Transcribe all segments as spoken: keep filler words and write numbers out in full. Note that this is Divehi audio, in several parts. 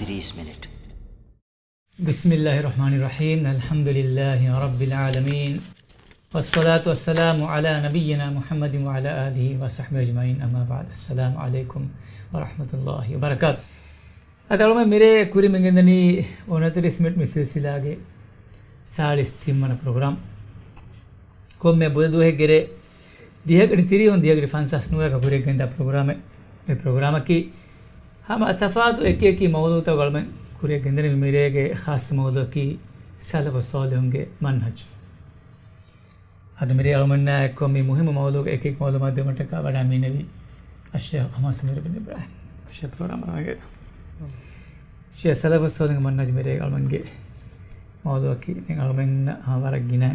ތިރީސް މިނިޓް. بسم الله الرحمن الرحيم. الحمد لله رب العالمين. والصلاة والسلام على نبينا محمد وعلى آله وصحبه أجمعين. أما بعد. السلام عليكم ورحمة الله وبركاته. އަދި އަޅުމެން މިރޭ ކުރިމަތި ގެންދަނީ އުނަތިރީސް މިނިޓް މި ސިލްސިލާގެ ސާޅީސް ތިންވަނަ ޕްރޮގްރާމް. ކޮންމެ ބުދަ ދުވަހެއްގެ ރޭ ދިހަގަޑި ތިރީހުން ދިހަގަޑި ފަންސާސް ނުވައަކަށް ކުރިއަށް ގެންދާ ޕްރޮގްރާމެއް. މި ޕްރޮގްރާމަކީ ހަމަ ތަފާތު އެކި އެކި މައުޟޫޢުތައް އަޅުމެން ކުރިއަށް ގެންދަނީ. މިރޭގެ ޚާއްޞަ މައުޟޫޢަކީ ސަލަފު ޞާލިޙުންގެ މަންހަޖު. އަދި މިރޭ އަޅުމެންނާ އެއްކޮށް މި މުހިއްމު މައުޟޫޢުގެ އެކި އެކި މައުލޫމާތު ދެއްވުމަށްޓަކާ ވަޑައިގެންނެވީ އައްޝައިޚް އަޙްމަދު ސަމީރު ބިން އިބްރާހިމް. އައްޝައިޚް ޕްރޮގްރާމަށް ރަނގަޅަށް. އައްޝައިޚް ސަލަފު ޞާލިޙުންގެ މަންހަޖު މިރޭ އަޅުމެންގެ މައުޟޫޢަކީ ދެން އަޅުމެންނަށް ހަމަ ވަރަށް ގިނަ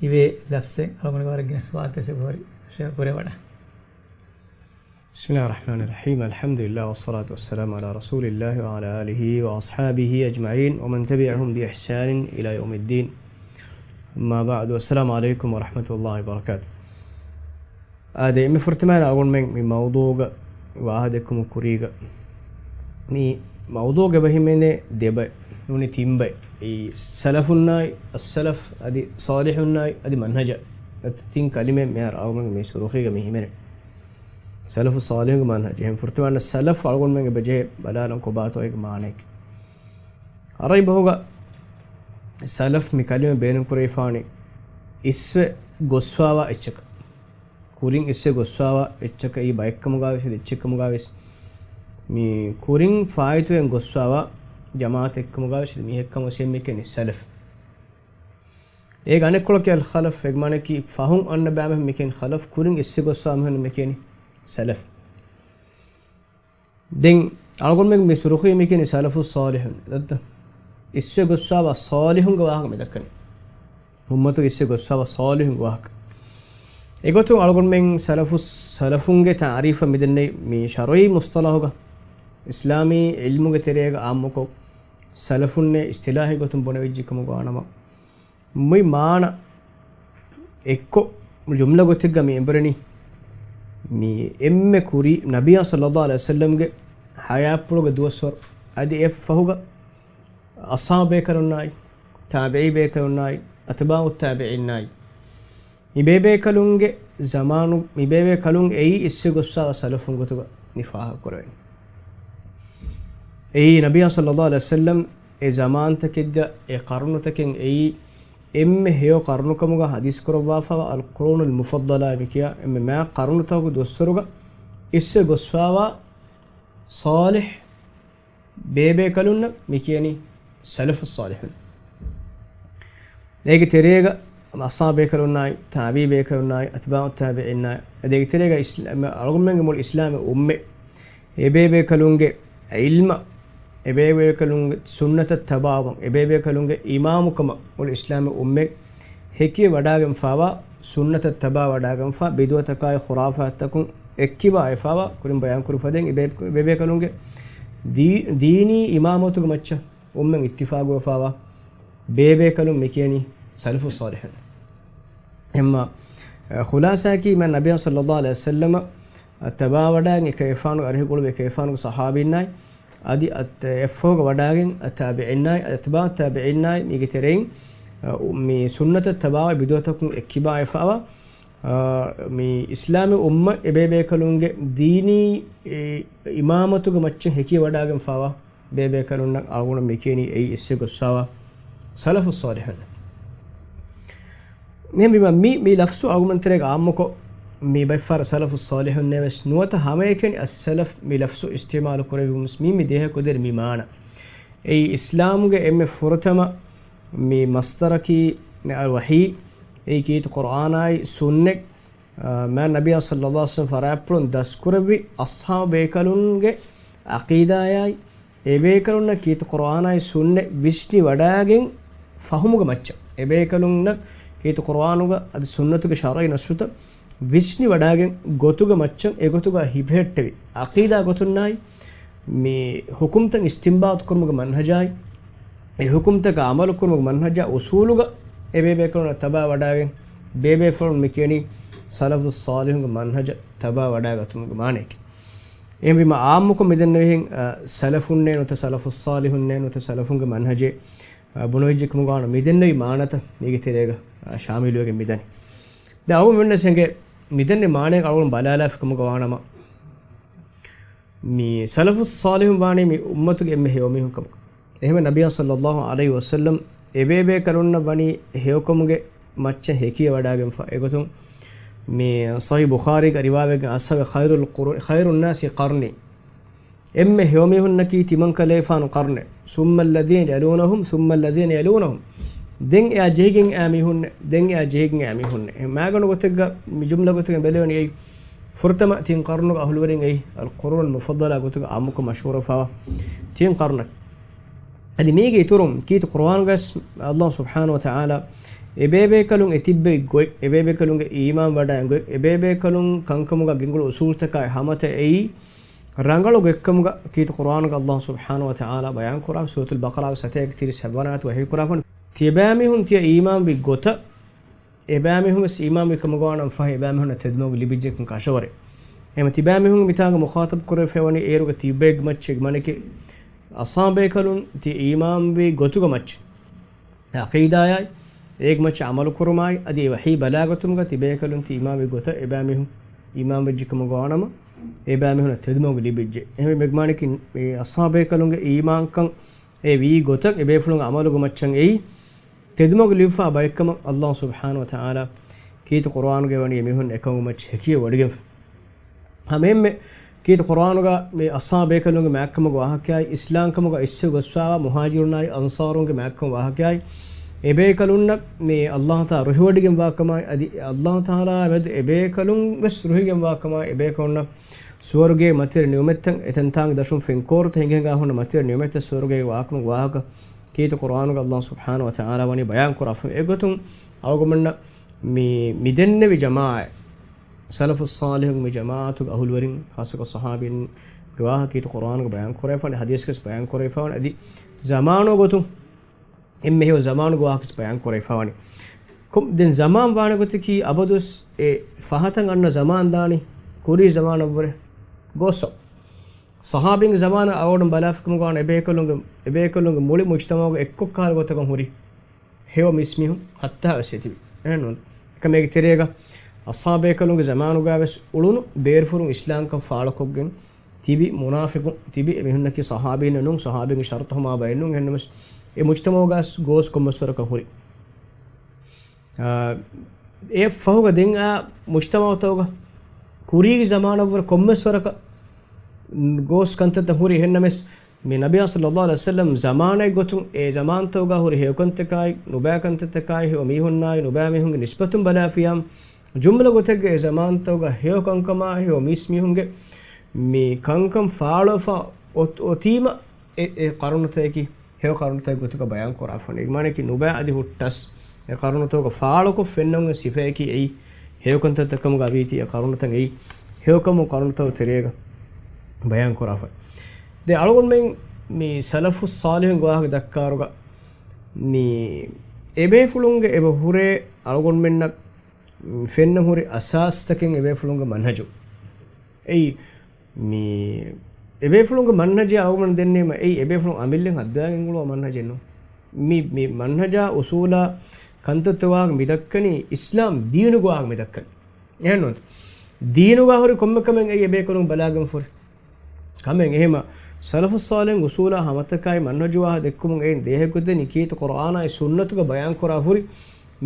އިވޭ ލަފްޒެއް އަޅުމެންގެ ވަރަށް ގިނަ ސުވާލުތައް އެބަހުރި. އައްޝައިޚް ކުރެވަޑަ. بسم الله الرحمن الرحيم. الحمد لله والصلاة والسلام على رسول الله وعلى آله وأصحابه أجمعين ومن تبعهم بإحسان إلى يوم الدين. أما بعد، والسلام عليكم ورحمة الله وبركاته. އާދެ، އެންމެ ފުރަތަމަ އަޅުގަނޑުމެން މި މައުޟޫޢުގަ ވާހަކަދެއްކުމުގެ ކުރީގަ، މި މައުޟޫޢުގަ އެބަ ހިމެނޭ ދެ ބައެއް، ނޫނީ ތިން ބައެއް. އެއީ ސަލަފުންނާއި، އައްސަލަފް އަދި ޞާލިޙުންނާއި އަދި މަންހަޖަށް. އެ ތިން ކަލިމައެއް މިހާރު އަޅުގަނޑު މި ސުރުޚީގަ މި ހިމެނޭ. ސަލަފު ޞާލިޙުންގެ މަންހަޖު. އެހެން ފުރަތަމަ ސަލަފް އަޅުގަނޑުމެން އެބަ ޖެހޭ ބަލާލަން ކޮބާތޯ އޭގެ މާނައަކީ. ޢަރަބި ބަހުގަ ސަލަފް މި ކަލިމަ ބޭނުން ކުރެވިފާނީ އިސްވެ ގޮސްފާވާ އެއްޗަކަށް. ކުރިން އިސްވެ ގޮސްފާވާ އެއްޗަކަށް، އެއީ ބައެއްކަމުގަ ވެސް އަދި އެއްޗެއްކަމުގަ ވެސް، މި ކުރިން ފާއިތުވެގެން ގޮސްފާވާ ޖަމާޢަތެއްކަމުގަ ވެސް އަދި މީހެއްކަމަށް ވެސް މި ކިޔަނީ ސަލަފް. އޭގެ އަނެއްކޮޅަކީ އަލްޚަލަފް. އޭގެ މާނައަކީ ފަހުން އަންނަ ބައިމީހުން މި ކިޔަނީ ޚަލަފް، ކުރިން އިސްވެ ގޮސްފާ މީހުން މި ކިޔަނީ ސަލަފް. ދެން އަޅުގަނޑުމެން މި ސުރުޚީ މި ކިޔަނީ ސަލަފު ޞާލިޙުން. ދައްތަ؟ އިސްވެ ގޮސްފާވާ ޞާލިޙުންގެ ވާހަކަ މި ދައްކަނީ. އުއްމަތުގެ އިސްވެ ގޮސްފާވާ ޞާލިޙުންގެ ވާހަކަ. އެގޮތުން އަޅުގަނޑުމެން ސަލަފު، ސަލަފުންގެ ތަޢުރީފަށް މިދެންނެވި މި ޝަރުޢީ މުޞްޠަލަޙުގަ އިސްލާމީ ޢިލްމުގެ ތެރޭގަ ޢާއްމުކޮށް ސަލަފުންނޭ އިޞްޠިލާޙީ ގޮތުން ބުނެވިއްޖެ ކަމުގަ ވާނަމަ، މި މާނަ އެއްކޮށް ޖުމްލަ ގޮތެއްގަ މި އެނބުރެނީ، މި އެންމެ ކުރީ ނަބިއްޔާ ޞައްލައްލާހު ޢަލައިހި ވަސައްލަމްގެ ޙަޔާތްޕުޅުގެ ދުވަސްވަރު އަދި އެއަށްފަހުގަ އަޞްޙާބު ބޭކަލުންނާއި، ތާބިޢީ ބޭކަލުންނާއި، އަތްބާޢު ތާބިޢީންނާއި، މި ބޭބޭކަލުންގެ ޒަމާނު، މި ބޭބޭކަލުން އެއީ އިސްވެ ގޮސްފާވާ ސަލަފުން ގޮތުގަ މި ފާހަގަ ކުރެވެނީ. އެއީ ނަބިއްޔާ ޞައްލައްލާހު ޢަލައިހި ވަސައްލަމް އެ ޒަމާންތަކެއްގަ އެ ޤަރުނުތަކެއް އެއީ އެންމެ ހެޔޮ ޤަރުނުކަމުގަ ޙަދީޘް ކުރައްވާފައިވާ އަލް ޤުރޫނުލް މުފައްޟަލާ މި ކިޔާ އެންމެ މާތް ޤަރުނުތަކުގެ ދުވަސްވަރުގަ އިސްވެ ގޮސްފާވާ ޞާލިޙް ބޭބޭކަލުންނަށް މި ކިޔަނީ ސަލަފުއް ޞާލިޙުން. އޭގެ ތެރޭގަ އަޞްޙާބު ބޭކަލުންނާއި، ތާބިޢީ ބޭކަލުންނާއި، އަތްބާޢު ތާބިޢީންނާއި، އަދި އޭގެ ތެރޭގަ އިސްލާ-، އަޅުގަނޑުމެންގެ މުޅި އިސްލާމީ އުއްމަތް އެބޭބޭކަލުންގެ ޢިލްމަށް، އެބޭބޭކަލުންގެ ސުންނަތަށް ތަބާވުމަށް، އެބޭބޭކަލުންގެ އިމާމުކަމަށް މުޅި އިސްލާމީ އުއްމަތް ހެކިވެ ވަޑާގެންފާވާ، ސުންނަތަށް ތަބާ ވަޑާގެންފާ، ބިދުޢަތަކާއި ޚުރާފާތްތަކުން އެއްކިބާ އެފާވާ، ކުރިން ބަޔާން ކުރި ފަދައިން އެބޭ-، އެބޭބޭކަލުންގެ ދީ-، ދީނީ އިމާމަތުގެ މައްޗަށް އުއްމަތް އިއްތިފާގުވެފާވާ ބޭބޭކަލުން މި ކިޔަނީ ސަލަފުއް ޞާލިޙުން. އެހެންމަ، އަ، ޚުލާޞާއަކީ މާތް ނަބިއްޔާ ޞައްލައްލާހު ޢަލައިހި ވަސައްލަމަށް ތަބާވަޑައިގެން އެކަލޭގެފާނުގެ އަރިހު ގުޅުވި އެކަލޭގެފާނުގެ ޞަޙާބީންނާއި، އަދި އަތް-، އެއަށްފަހުގަ ވަޑާގެން އަ، ތާބިޢީންނާއި، އަތްބާޢު ތާބިޢީންނާއި، މީގެ ތެރެއިން، އަ، މި ސުންނަތަށް ތަބާވާ ބިދުޢަތަކުން އެއްކިބާ އެފާވާ، އަ، މި އިސްލާމީ އުއްމަތް އެބޭބޭކަލުންގެ ދީނީ، އެ، އިމާމަތުގެ މައްޗަށް ހެކިވެ ވަޑާގެންފާވާ ބޭބޭކަލުންނަށް އަޅުގަނޑު މި ކިޔަނީ އެއީ އިސްވެ ގޮސްފާވާ ސަލަފުއް ޞާލިޙުން. އެހެންވީމަ މި، މި ލަފްޒު އަޅުގަނޑުމެން ތެރޭގަ އާއްމުކޮށް، މި ބައެއްފަހަރަށް ސަލަފުއް ޞާލިޙުން ނޭވެސް ނުވަތަ ހަމައެކަނި އައްސަލަފް މި ލަފްޒު އިސްތިޢުމާލު ކުރެވި މީ މި ދޭހަކު ދެރި މި މާނަ. އެއީ އިސްލާމުގެ އެންމެ ފުރަތަމަ މި މަޞްދަރަކީ އަލް ވަޙީ، އެއީ ކީރިތި ޤުރްއާނާއި ސުންނަތް، އާ، މާތް ނަބިއްޔާ ޞައްލައްލާހު ޢަލައިހި ވަސައްލަމަ ފަރާތްޕުޅުން ދަސްކުރެއްވި އަޞްޙާބު ބޭކަލުންގެ ޢަޤީދާއާއި، އެބޭކަލުންނަށް ކީރިތި ޤުރްއާނާއި ސުންނަތް ވިސްނިވަޑާގެން ފަހުމުގެ މައްޗަށް، އެބޭކަލުންނަށް ކީރިތި ޤުރްއާނުގަ އަދި ސުންނަތުގެ ޝަރުޢީ ނަޞްޞުތައް ވިސްނިވަޑާގެން ގޮތުގެ މައްޗަށް އެގޮތުގަ ހިފެހެއްޓެވި ޢަޤީދާ ގޮތުންނާއި، މި ޙުކުމްތައް އިސްތިންބާޠު ކުރުމުގެ މަންހަޖާއި، އެ ޙުކުމްތަކަށް ޢަމަލު ކުރުމުގެ މަންހަޖާ އުޞޫލުގަ އެބޭބޭކަލުންނަށް ތަބާ ވަޑާގެން، ބޭބޭފުޅުން މި ކިޔަނީ ސަލަފުއް ޞާލިޙުންގެ މަންހަޖަށް ތަބާ ވަޑާގަތުމުގެ މާނަޔަކީ. އެހެންވީމަ އާއްމުކޮށް މިދެންނެވިހެން، އަ، ސަލަފުންނޭ ނުވަތަ ސަލަފުއްސާލިހުންނޭ ނުވަތަ ސަލަފުންގެ މަންހަޖެއް، އަ، ބުނެވިއްޖެ ކަމުގަ ވާނަމަ މިދެންނެވި މާނަތައް މީގެ ތެރޭގަ، އަ، ޝާމިލުވެގެން މިދަނީ. ދެން އަޅުގަނޑުމެންނަށް އެނގޭ މިދެންނެވި މާނައިން އަޅުގަނޑު ބަލާލާފި ކަމުގަ ވާނަމަ، މި ސަލަފުއްސާލިހުން ވާނީ މި އުއްމަތުގެ އެންމެ ހެޔޮ މީހުން ކަމުގަ. އެހެންވެ ނަބިއްޔާ ޞައްލައްލާހު ޢަލައިހި ވަސައްލަމް އެބޭބޭކަލުންނަށް ވަނީ ހެޔޮކަމުގެ މައްޗަށް ހެކިވެވަޑާގެންފަ. އެގޮތުން މި ޞަޙީޙު ބުޚާރީގެ ރިވާވެގެން އަސްހާބެ ޚައިރުލް ޤުރޫ-، ޚައިރުން ނާސި ޤަރްނީ. އެންމެ ހެޔޮމީހުންނަކީ ތިމަންކަލޭފާނު ޤަރްނެއް. ސުއްމަ އައްލަޒީނަ ޔަލޫނަހުމް، ސުއްމަ އައްލަޒީނަ ޔަލޫނަހުމް. ދެން އެއާ ޖެހިގެން އާ މީހުންނެއް، ދެން އެއާ ޖެހިގެން އާ މީހުންނެއް. މާގަނޑު ގޮތެއްގަ މި ޖުމްލަ ގޮތުގަ ބެލެވެނީ އެއީ ފުރަތަމަ ތިން ޤަރުނުގެ އަހުލުވެރިން އެއީ އަލް ޤުރޫނުލް މުފައްޟަލާ ގޮތުގަ އާއްމުކޮށް މަޝްހޫރުވެފަވާ ތިން ޤަރުނަކީ. އަދި މީގެ އިތުރުން ކީރިތި ޤުރުއާނުގައި ވެސް އަލްލާހު ސުބްޙާނަހު ވަތަޢާލާ އެބޭބޭކަލުން އެތިއްބެވި ގޮތް، އެބޭބޭކަލުންގެ އީމާން ވަޑައިގެން ގޮތް، އެބޭބޭކަލުން ކަންކަމުގަ ގެންގުޅު އުޞޫލުތަކާއި ހަމަތައް އެއީ ރަނގަޅު ގޮތްކަމުގަ ކީރިތި ޤުރުއާނުގަ އަލްލާހު ސުބްޙާނަހު ވަތަޢާލާ ބަޔާން ކުރާ ސޫރަތުލް ބަޤަރާގެ ސަތޭކަ ތިރީސް ހަތްވަނަ އާޔަތު ވަޙީ ކުރާފަން. ތިޔަބައިމީހުން ތިޔަ އީމާންވި ގޮތަށް، އެބައިމީހުން ވެސް އީމާންވި ކަމުގަ ވާނަމަ ފަހެ އެބައިމީހުންނަށް ތެދުމަގު ލިބިއްޖެކަން ކަށަވަރެއް. އެހެން ތިބައިމީހުން މިތާގަ މުޚާޠަބު ކުރެވިފައިވަނީ އޭރުގެ ތިބޭގެ މައްޗެއް މަނެކެ އަޞްޙާބޭކަލުން ތި އީމާންވި ގޮތުގެ މައްޗެއް. ޢަޤީދާއާއި، އޭގެ މައްޗަށް ޢަމަލު ކުރުމާއި، އަދި އެ ވަޙީ ބަލާގޮތުމުގަ ތިބޭކަލުން ތި އީމާންވި ގޮތަށް އެބައިމީހުން އީމާންވެއްޖެ ކަމުގަ ވާނަމަ، އެބައިމީހުންނަށް ތެދުމަގު ލިބިއްޖެ. އެހެންވެ މެގްމާނެކި އެ އަޞްޙާބޭކަލުންގެ އީމާންކަން އެ ވީ ގޮތަށް އެބޭފުޅުން ޢަމަލުގެ މައްޗަށް އެއީ ތެދުމަގު ލިބިފާ ބައެއްކަމަށް އަލްލާހު ސުބްޙާނަހު ވަތަޢާލާ ކީރިތި ޤުރުއާނުގައި ވަނީ އެމީހުން އެކަމުގެ މައްޗަށް ހެކިވެވަޑައިގެންފަ. ހަމައެންމެ ކީރިތި ޤުރުއާނުގަ މި އަޞްޙާބޭކަލުންގެ މާތްކަމުގެ ވާހަކައާއި، އިސްލާމްކަމުގަ އިސްވެ ގޮސްފާވާ މުހާޖިރުނާއި އަންޞާރުންގެ މާތްކަމުގެ ވާހަކައާއި، އެބޭކަލުންނަށް މި އަލްލާހު ތާ ރުހިވަޑައިގެންވާކަމާއި، އަދި އަލްލާހު ތަޢާލާ މެދު އެބޭކަލުން ވެސް ރުހިގެންވާކަމާއި، އެބޭކަލުންނަށް ސުވަރުގޭ މަތިވެރި ނިޢުމަތްތައް، އެތަންތާނގެ ދަށުން ފެންކޯރުތައް ހިނގި ހިނގާ ހުންނަ މަތިވެރި ނިޢުމަތްތައް ސުވަރުގޭގެ ވާކަމުގެ ވާހަކަ ކީރިތި ޤުރުއާނުގަ އަލްލާހު ސުބްޙާނަހު ވަތަޢާލާ ވަނީ ބަޔާން ކުރާފަ. އެގޮތުން އަޅުގަނޑުމެންނަށް މި، މިދެންނެވި ޖަމާޢަތް، ސަލަފުއްޞާލިޙުން މި ޖަމާޢަތުގެ އަހުލުވެރިން، ޚާއްޞަކޮށް ޞަޙާބީންގެ ވާހަކަ ކީރިތި ޤުރުއާނުގަ ބަޔާން ކުރެވިފަވާނެ، ޙަދީޘްގަސް ބަޔާން ކުރެވިފަވާނެ، އަދި ޒަމާނު ގޮތުން އެންމެ ހެޔޮ ޒަމާނުގެ ވާހަކަސް ބަޔާން ކުރެވިފަވާނެ. ކޮ-، ދެން ޒަމާން ވާނެ ގޮތަކީ އަބަދުސް އެ ފަހަތަށް އަންނަ ޒަމާން ދާނީ ކުރީ ޒަމާނަށްވުރެ ގޯސް. ޞަޙާބީންގެ ޒަމާނަށް އަޅުގަނޑު ބަލާފިކަމުގަ ވާނަ އެބޭކަލުންގެ، އެބޭކަލުންގެ މުޅި މުޖްތަމަޢުގެ އެއްކޮށް ކަހަލަ ގޮތަކަށް ހުރި ހެޔޮ މީސްމީހުން ހައްތާ ވެސް އެތިބި. އެހެންނޫން. އެކަމޭގެ ތެރޭގަ އަޞްޙާބޭކަލުންގެ ޒަމާނުގަ ވެސް އުޅުނު ބޭރުފުރުން އިސްލާމްކަން ފާޅުކޮށްގެން ތިބި މުނާފިޤުން ތިބި އެމީހުންނަކީ ޞަޙާބީން ނޫން، ޞަޙާބީންގެ ޝަރުޠު ހަމަ ބައެއް ނޫން. އެހެންނަމަވެސް އެ މުޖްތަމަޢުގަސް ގޯސް ކޮންމެސް ވަރަކަށް ހުރި. އާ، އެ ފަހުގަ ދެން އާ މުޖްތަމަޢުތަކުގަ ކުރީގެ ޒަމާނަށްވުރެ ކޮންމެސް ވަރަކަށް ގޯސް ކަންތައްތައް ހުރި. އެހެންނަމަވެސް މި ނަބިއްޔާ ޞައްލައްލާހު ޢަލައިހި ވަސައްލަމް ޒަމާނެއް ގޮތުން އެ ޒަމާންތަކުގަ ހުރި ހެޔޮކަންތަކާއި، ނުބައި ކަންތައްތަކާއި، ހެޔޮ މީހުންނާއި، ނުބައި މީހުންގެ ނިސްބަތުން ބަލާފިޔާ، ޖުމްލަ ގޮތެއްގަ އެ ޒަމާންތަކުގަ ހެޔޮ ކަންކަމާ، ހެޔޮ މީސްމީހުންގެ މި ކަންކަން ފާޅުވެފަ އޮތް-، އޮތީމަ އެ، އެ ޤަރުނުތަކަކީ ހެޔޮ ޤަރުނުތަކެއް ގޮތުގަ ބަޔާން ކުރާފަން. އެ މާނައަކީ ނުބައި އަދި ހުއްޓަސް އެ ޤަރުނުތަކުގަ ފާޅުކޮށް ފެންނަން ސިފައަކީ އެއީ ހެޔޮކަންތައްތައް ކަމުގަ އަވީތީ އެ ޤަރުނުތައް އެއީ ހެޔޮކަމު ޤަރުނުތައް ތެރޭގަ ބަޔާން ކުރާފަން. ދެ އަޅުގަނޑުމެން މި ސަލަފުއްޞާލިޙުންގެ ވާހަކަ ދައްކާއިރުގަ މި އެބޭފުޅުންގެ އެބަ ހުރޭ އަޅުގަނޑުމެންނަށް ފެންނަން ހުރި އަސާސްތަކެއް އެބޭފުޅުންގެ މަންހަޖު. އެއީ މި އެބޭފުޅުންގެ މަންހަޖެއް އަޅުގަނޑު ދެންނެވީމަ، އެއީ އެބޭފުޅުން އަމިއްލައަށް ހައްދަވާގެން އުޅުވާ މަންހަޖެއް ނޫން. މި، މި މަންހަޖާ އުސޫލާ ކަންތައްތައް ވާހަކަ މި ދައްކަނީ އިސްލާމް ދީނުގެ ވާހަކަ މި ދައްކަނީ. އެހެންނޫންތަ؟ ދީނުގަ ހުރި ކޮންމެ ކަމެއް އެއީ އެބޭކަލުން ބަލާގެން ފުރި. ކަމެއް އެހެމަ ސަލަފުއްޞާލިޙުން އުސޫލާ ހަމަތަކާއި މަންހަޖު ވާހަކަ ދެއްކުމުން އެއިން ދޭހަކުދެނީ ކީރިތި ޤުރުއާނާއި ސުންނަތުގަ ބަޔާން ކުރާ ހުރި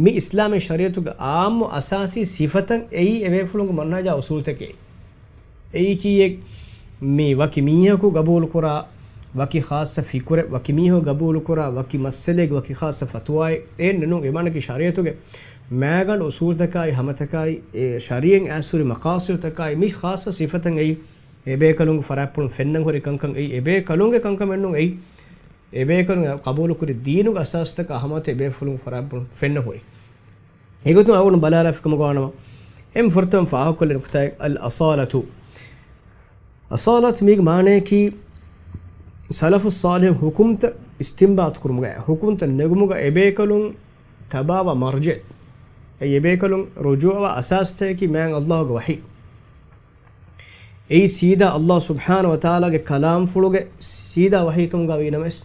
މި އިސްލާމީ ޝަރީޢަތުގެ އާއްމު އަސާސީ ސިފަތައް އެއީ އެބޭފުޅުންގެ މަންހަޖާ އުސޫލުތަކެއް. އެއީކީއެއް މި ވަކި މީހަކު ގަބޫލުކުރާ، ވަކި ޚާއްޞަ ފިކުރެއް، ވަކި މީހަކު ގަބޫލުކުރާ، ވަކި މައްސަލައެއްގެ ވަކި ޚާއްޞަ ފަތުވާއެއް އެއް ނޫން. އެ މާނައަކީ ޝަރީޢަތުގެ މާގަނޑު އުސޫލުތަކާއި ހަމަތަކާއި އެ ޝަރީޢަތް އައިސްހުރި މަޤާޞިދުތަކާއި މި ޚާއްޞަ ސިފަތައް އެއީ އެބޭކަލުންގެ ފަރާތްޕުޅުން ފެންނަން ހުރި ކަންކަން އެއީ އެބޭކަލުންގެ ކަންކަމެއް ނޫން. އެއީ އެބޭކަލުން ޤަބޫލުކުރި ދީނުގެ އަސާސްތަކާ ހަމަތައް އެބޭފުޅުން ފަރާތްޕުޅުން ފެންނަން ހުރި. އެގޮތުން އަޅުގަނޑު ބަލާލާފިކަމުގަ ވާނަމަ، އެންމެ ފުރަތަމަ ފާހަގަކޮށްލެވޭ ނުކުތާއެއް އަލް އަޞާލަތު. އަޞާލަތު މީގެ މާނައަކީ، ސަލަފުއް ޞާލިޙު ޙުކުމްތައް އިސްތިންބާޠު ކުރުމުގައި، ޙުކުމްތައް ނެގުމުގަ އެބޭކަލުން ތަބާވާ މަރްޖަޢެއް، އެ އެބޭކަލުން ރުޖޫޢަވާ އަސާސްތަކަކީ މާތް ﷲ ގެ ވަޙީ. އެއީ ސީދާ ﷲ ސުބްޙާނަހޫ ވަތަޢާލާގެ ކަލާމްފުޅުގެ ސީދާ ވަޙީކަމުގަ ވީނަމަވެސް،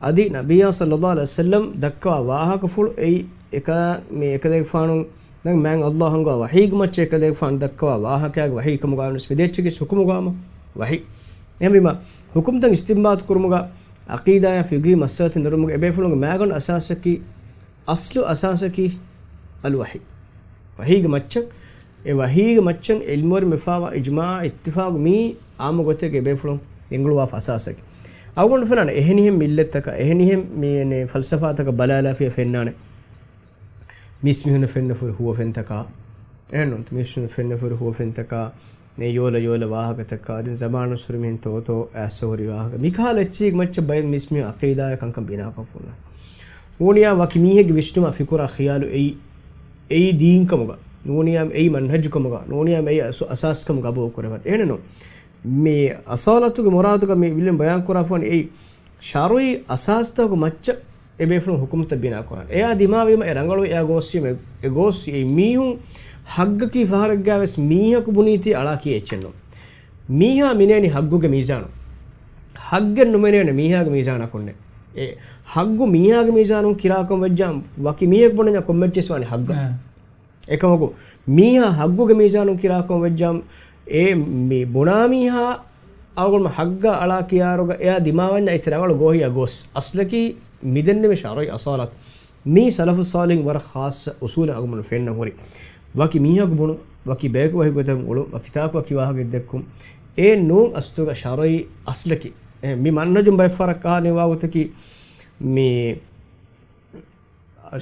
އަދި ނަބިއްޔާ ޞައްލައްލާހު ޢަލައިހި ވަސައްލަމް ދައްކަވާ ވާހަކަފުޅު އެއީ އެކަ، މި އެކަލޭގެފާނު ނަގ މާތް ﷲ ހަނގުވާ ވަޙީގެ މައްޗަށް އެކަލޭގެފާނު ދައްކަވާ ވާހަކައިގެ ވަޙީކަމުގަ ވެސް މި ދޭއްޗެއްގެ ޙުކުމުގަ ވަމަ ވަޙީ. އެހެންވީމަ، ޙުކުމްތައް އިސްތިންބާތު ކުރުމުގަ ޢަޤީދާއާ ފިޤްހީ މައްސަލަތައް ނެރުމުގަ އެބޭފުޅުންގެ މާގަނޑު އަސާސަކީ، އަޞްލު އަސާސަކީ އަލްވަޙީ. ވަޙީގެ މައްޗަށް، އެ ވަޙީގެ މައްޗަށް ޢިލްމުވެރިން ވެފާވާ އިޖްމާޢާ އިއްތިފާޤު މީ އާއްމު ގޮތެއްގަ އެބޭފުޅުން ގެންގުޅުވާފަ އަސާސަކީ. އަޅުގަނޑު ފެންނާނެ އެހެނިހެން މިއްލަތްތަކަށް، އެހެނިހެން މި އެންމެ ފަލްސަފާތަކަށް ބަލާލާފިޔަ ފެންނާނެ. މީސްމީހުންނަށް ފެންނަފުރި ހުވަފެންތަކާ، އެހެންނުން މީސްމީހުން ފެންނަފުރި ހުވަފެންތަކާ، މި ޔޯލަ ޔޯލަ ވާހަކަތަކާ، ދެން ޒަމާނުއްސުރެ މިހެން ތޯތޯ އައިސް ހުރި ވާހަކަ. މިކަހަލަ އެއްޗެއްގެ މައްޗަށް ބައެއް މީސްމީހުން ޢަޤީދާއާ ކަންކަން ބިނާކޮށްފަ ނޫނިޔާ ވަކި މީހެއްގެ ވިސްނުމާ ފިކުރާ ޚިޔާލު އެއީ، އެއީ ދީންކަމުގަ ނޫނިޔާ އެއީ މަންހަޖުކަމުގަ ނޫނިޔާ އެއީ އަސް، އަސާސްކަމުގަ ގަބޫލު ކުރެވޭ. އެހެންނު މި އަޞާލަތުގެ މުރާދުގަ މި ވިލިން ބަޔާން ކުރާފަ ވަނީ އެއީ ޝަރުޢީ އަސާސްތަކުގެ މައްޗަށް އެބޭފުޅުން ޙުކުމްތައް ބިނާކުރާނެ. އެއާ ދިމާވީމަ އެ ރަނގަޅު އެއާ ގޯސްވީމަ އެ ގޯސް އެ މީހުން ޙައްޤަކީ ފަހަރެއްގައި ވެސް މީހަކު ބުނީތީ އަޅާކީ އެއްޗެއްނު. މީހާ މިނޭނީ ޙައްޤުގެ މީޒާނު. ޙައްޤެއް ނުމެނޭނެ މީހާގެ މީޒާނަކުންނެ. އެ ޙައްޤު މީހާގެ މީޒާނުން ކިރާކަން ވެއްޖާ ވަކި މީހަކު ބުނަންޏާ ކޮންމެއްޗެސް ވާނީ ޙައްޤަށް. އެކަމަކު، މީހާ ޙައްޤުގެ މީޒާނުން ކިރާކަން ވެއްޖާ، އެ މި ބުނާ މީހާ އަޅުގަނޑު ޙައްޤަށް އަޅާ ކިޔާރުގަ އެއާ ދިމާވަންޏާ އެތި ރަނގަޅު ގޯހިއްޔާ ގޯސް. އަސްލަކީ މިދެންނެވި ޝަރުޢީ އަޞާލަތު. މީ ސަލަފު ޞާލިޙުން ވަރަށް ޚާއްޞަ އުޞޫލެއް އަޅުގަނޑު ފެންނަ ހުރި. ވަކި މީހަކު ބުނުން، ވަކި ބަޔަކު ވަހި ގޮތަށް އުޅުން، ވަކި ތާކު ވަކި ވާހަކަ ދެއްކުން. އެ ނޫން އަސްލުގަ ޝަރުޢީ އަސްލަކީ. އެ މި މަންހަޖުން ބައެއް ފަހަރަށް ކަހާލި ވާގޮތަކީ މި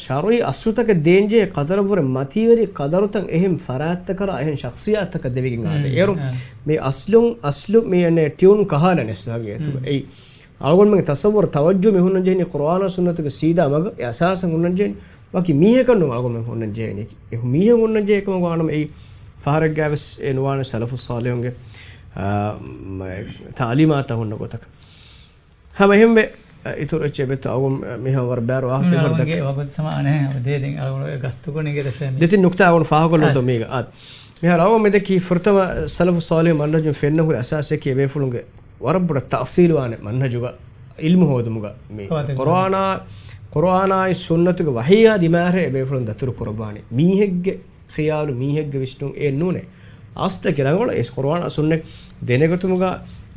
ޝަރުޢީ އަސްލުތަކެއް ދޭންޖެހޭ ޤަދަރަށްވުރެ މަތީވެރި ޤަދަރުތައް އެހެން ފަރާތްތަކަށް އެހެން ޝަޚްޞިއްޔާތުތަކަށް ދެވިގެން އާދޭ. އޭރު މި އަސްލުން، އަސްލު މި އެންނެ ޓިއުން ކަހާލަން އެސްލާގެ އެތުގަ. އެއީ އަޅުގަނޑުމެންގެ ތަޞައްވުރު ތަވައްޖޫ މި ހުންނަން ޖެހެނީ ޤުރުއާނާ ސުންނަތުގެ ސީދާ މަގަށް އެ އަސާސަށް ހުންނަން ޖެހެނީ. ވަކި މީހަކަށް ނޫން އަޅުގަނޑުމެން ހުންނަން ޖެހެނީ. އެ މީހުން ހުންނަން ޖެހޭ ކަމަށް ވާނަމަ އެއީ ފަހަރެއްގައި ވެސް އެ ނުވާނެ ސަލަފު ޞާލިޙުންގެ، އާ، މަ، ތަޢުލީމާތަށް ހުންނަ ގޮތަކަށް. ހަމަ އެހެންވެ، އިތުރު އެއްޗެއް އެބައޮތްތޯ އަޅުގަނޑު މިހާ ވަރަށް ބޭރު ވާހަކަ އެއްވަރު ދެއްކެ. ވަގުތު ސަމާ އަނެއް ދޭ ދެން އަޅުގަނޑު ގަސްތުކޮށް ނިގޭ ދެފޭ މި. ދެތިން ނުކްތާ އަޅުގަނޑު ފާހަގަކޮށްލަންތޯ އާ. މީގަ. އާ. މިހާރު އަޅުގަނޑު މިދެއްކީ ފުރަތަމަ ސަލަފު ޞާލިޙުން މަންހަޖުން ފެންނަ ހުރި އަސާސަކީ އެބޭފުޅުންގެ ވަރަށް ބޮޑަށް ތައުސީލުވާނެ މަންހަޖުގަ ޢިލްމު ހޯދުމުގަ މި ކަވާތެރި ޤުރުއާނާ، ޤުރުއާނާއި ސުންނަތުގެ ވަޙީއާ ދިމާއަށް އެބޭފުޅުން ދަތުރު ކުރައްވާނެ. މީހެއްގެ ޚިޔާލު މީހެއްގެ ވިސްނުން އެއް ނޫނޭ. އަސްލަކީ ރަނގަޅު އެސް ޤުރުއާނާ ސުންނަތް ދެނެގަތުމުގަ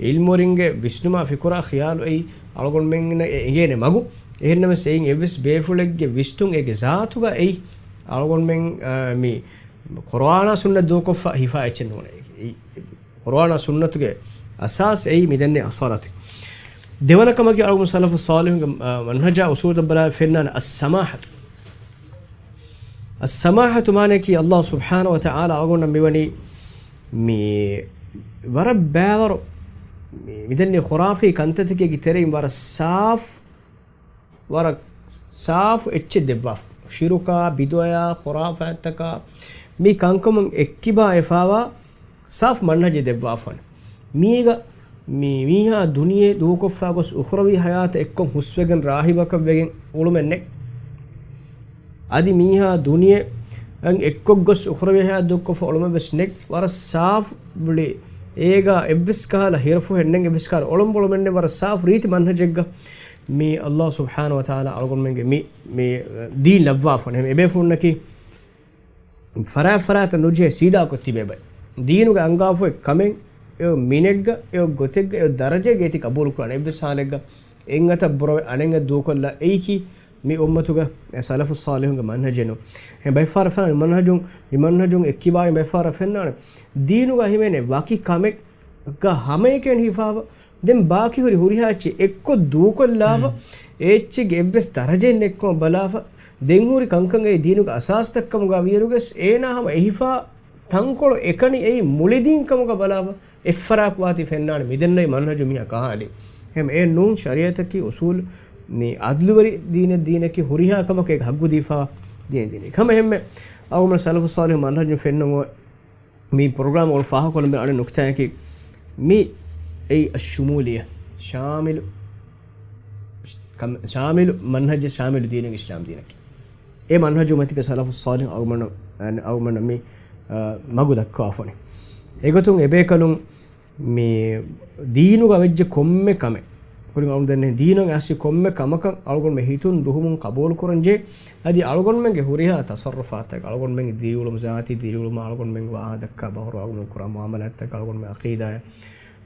ޢިލްމުވެރިންގެ ވިސްނުމާ ފިކުރާ ޚިޔާލު އެއީ އަޅުގަނޑުމެންނަށް އެ އެނގޭނެ މަގު. އެހެންނަމަވެސް އެއިން އެއްވެސް ބޭފުޅެއްގެ ވިސްނުން އޭގެ ޒާތުގަ އެއީ އަޅުގަނޑުމެން، އާ، މި ޤުރުއާނާ ސުންނަތް ދޫކޮށްފަ ހިފާ އެއްޗެއް ނޫނޭ. އެއީ ޤުރުއާނާ ސުންނަތުގެ އަސާސް އެއީ މިދެންނެވި އަޞާލަތެއް. ދެވަނަ ކަމަކީ އަޅުގަނޑު ސަލަފު ޞާލިޙުންގެ، އާ، މަންހަޖާ އުޞޫލުތައް ބަލާ ފެންނާނެ އައްސަމާޙަތު. އައްސަމާޙަތު މާނައަކީ ﷲ ސުބްޙާނަހޫ ވަތަޢާލާ އަޅުގަނޑަށް މިވަނީ މި ވަރަށް ބައިވަރު މި، މިދެންނެވި ޚުރާފީ ކަންތައްތަކެއްގެ ތެރެއިން ވަރަށް ސާފު، ވަރަށް ސާފު އެއްޗެއް ދެއްވާފަ. ޝިރުކާ، ބިދުޢަޔާ، ޚުރާފާތްތަކާ މި ކަންކަމުން އެއްކިބާ އެފާވާ ސާފު މަންހަޖެއް ދެއްވާފަން. މީގަ މި މީހާ ދުނިޔެ ދޫކޮށްފާ ގޮސް އުޚްރަވީ ޙަޔާތަށް އެއްކޮށް ހުސްވެގެން ރާހިބަކަށް ވެގެން އުޅުމެއް ނެތް. އަދި މީހާ ދުނިޔެއަށް އެއްކޮށް ގޮސް އުޚްރަވީ ޙަޔާތް ދޫކޮށްފަ އުޅުމެއް ވެސް ނެތް. ވަރަށް ސާފު ބުޅި. އޭގަ އެއްވެސް ކަހަލަ ހިރަފުހެއް ނެތް، އެއްވެސް ކަހަލަ އޮޅޮނބޮޅުމެއް ނެތް. ވަރަށް ސާފު ރީތި މަންހަޖެއްގަ މި ﷲ ސުބްޙާނަހޫ ވަތަޢާލާ އަޅުގަނޑުމެންގެ މި، މި ދީން ލައްވާފަން. އެބޭފުޅުންނަކީ ފަރާތް ފަރާތަށް ނުޖެހޭ ސީދާކޮށް ތިބޭ ބައެއް. ދީނުގެ އަންގާފައި ކަމެއް އެއޮ މިނެއްގަ، އެއޮ ގޮތެއްގަ، އެއޮ ދަރަޖައެއްގަ އޭތި ޤަބޫލު ކުރާނެ. އެއްވެސް ޙާލެއްގަ އެއްއަތަށް ބުރަވެ އަނެއްއަތް ދޫކޮށްލާ އެއީކީ މި އުއްމަތުގަ ސަލަފު ޞާލިޙުންގެ މަންހަޖެއް ނޫން. އެ ބައެއް ފަހަރަށް ފެންނާނެ މަންހަޖުން، މި މަންހަޖުން އެއްކިބާއިން ބައެއް ފަހަރަށް ފެންނާނެ. ދީނުގަ އަހިމޭނެ ވަކި ކަމެއް ގަ ހަމައެކަނި ހިފާފަ، ދެން ބާކީ ހުރި ހުރިހާ އެއްޗެއް އެއްކޮށް ދޫކޮށްލާފަ، އެ އެއްޗެއްގެ އެއްވެސް ދަރަޖައެއް ނެތްކަމަށް ބަލާފަ، ދެން ހުރި ކަންކަން އެއީ ދީނުގެ އަސާސްތައްކަމުގަ ވިޔަރުގެސް އޭނާ ހަމަ އެހިފާ ތަންކޮޅު އެކަނި އެއީ މުޅި ދީން ކަމުގަ ބަލާފަ، އެއްފަރާތް ވާތީ ފެންނާނެ މިދެންނެވި މަންހަޖު މީހާ ކަހާލި. އެހެން އެއް ނޫން ޝަރީޢަތަކީ އުޞޫލު މި އަދުލުވެރި ދީނެއް ދީނަކީ ހުރިހާ ކަމަކަށް އޭގެ ހައްގު ދީފާ ދީނެއް ދީނެއް. ހަމަ އެހެންމެ އަޅުގަނޑު ސަލަފު ޞާލިޙު މަންހަޖުން ފެންނަން އޮތް މި ޕްރޮގްރާމް އަޅުގަނޑު ފާހަގަކޮށްލަން އަނެއް ނުކްތާއަކީ، މި އެއީ އައްޝުމޫލިއްޔަ، ޝާމިލު، ކަމް، ޝާމިލު މަންހަޖެއް، ޝާމިލު ދީނެއް އިސްލާމް ދީނަކީ. އެ މަންހަޖު މަތިގަ ސަލަފު ޞާލިޙު އަޅުގަނޑު، އަޅުގަނޑު މި، އަ، މަގު ދައްކަވާފަނި. އެގޮތުން އެބޭކަލުން މި ދީނުގަ ވެއްޖެ ކޮންމެ ކަމެއް، ކުރިން އަޅުގަނޑު ދެންނެ ދީނުން އައިސް ކޮންމެ ކަމަކަށް އަޅުގަނޑުމެ ހިތުން ރުހުމުން ޤަބޫލު ކުރަން ޖެހޭ. އަދި އަޅުގަނޑުމެންގެ ހުރިހާ ތަޞައްރުފާތަކަށް، އަޅުގަނޑުމެންގެ ދިރިއުޅުމު، ޒާތީ ދިރިއުޅުމަށް އަޅުގަނޑުމެން ވާހަކަ ދައްކާ ބަހުރު، އަޅުގަނޑުމެން ކުރާ މުއާމަލާތްތަކަށް، އަޅުގަނޑުމެން އަޤީދާއަށް،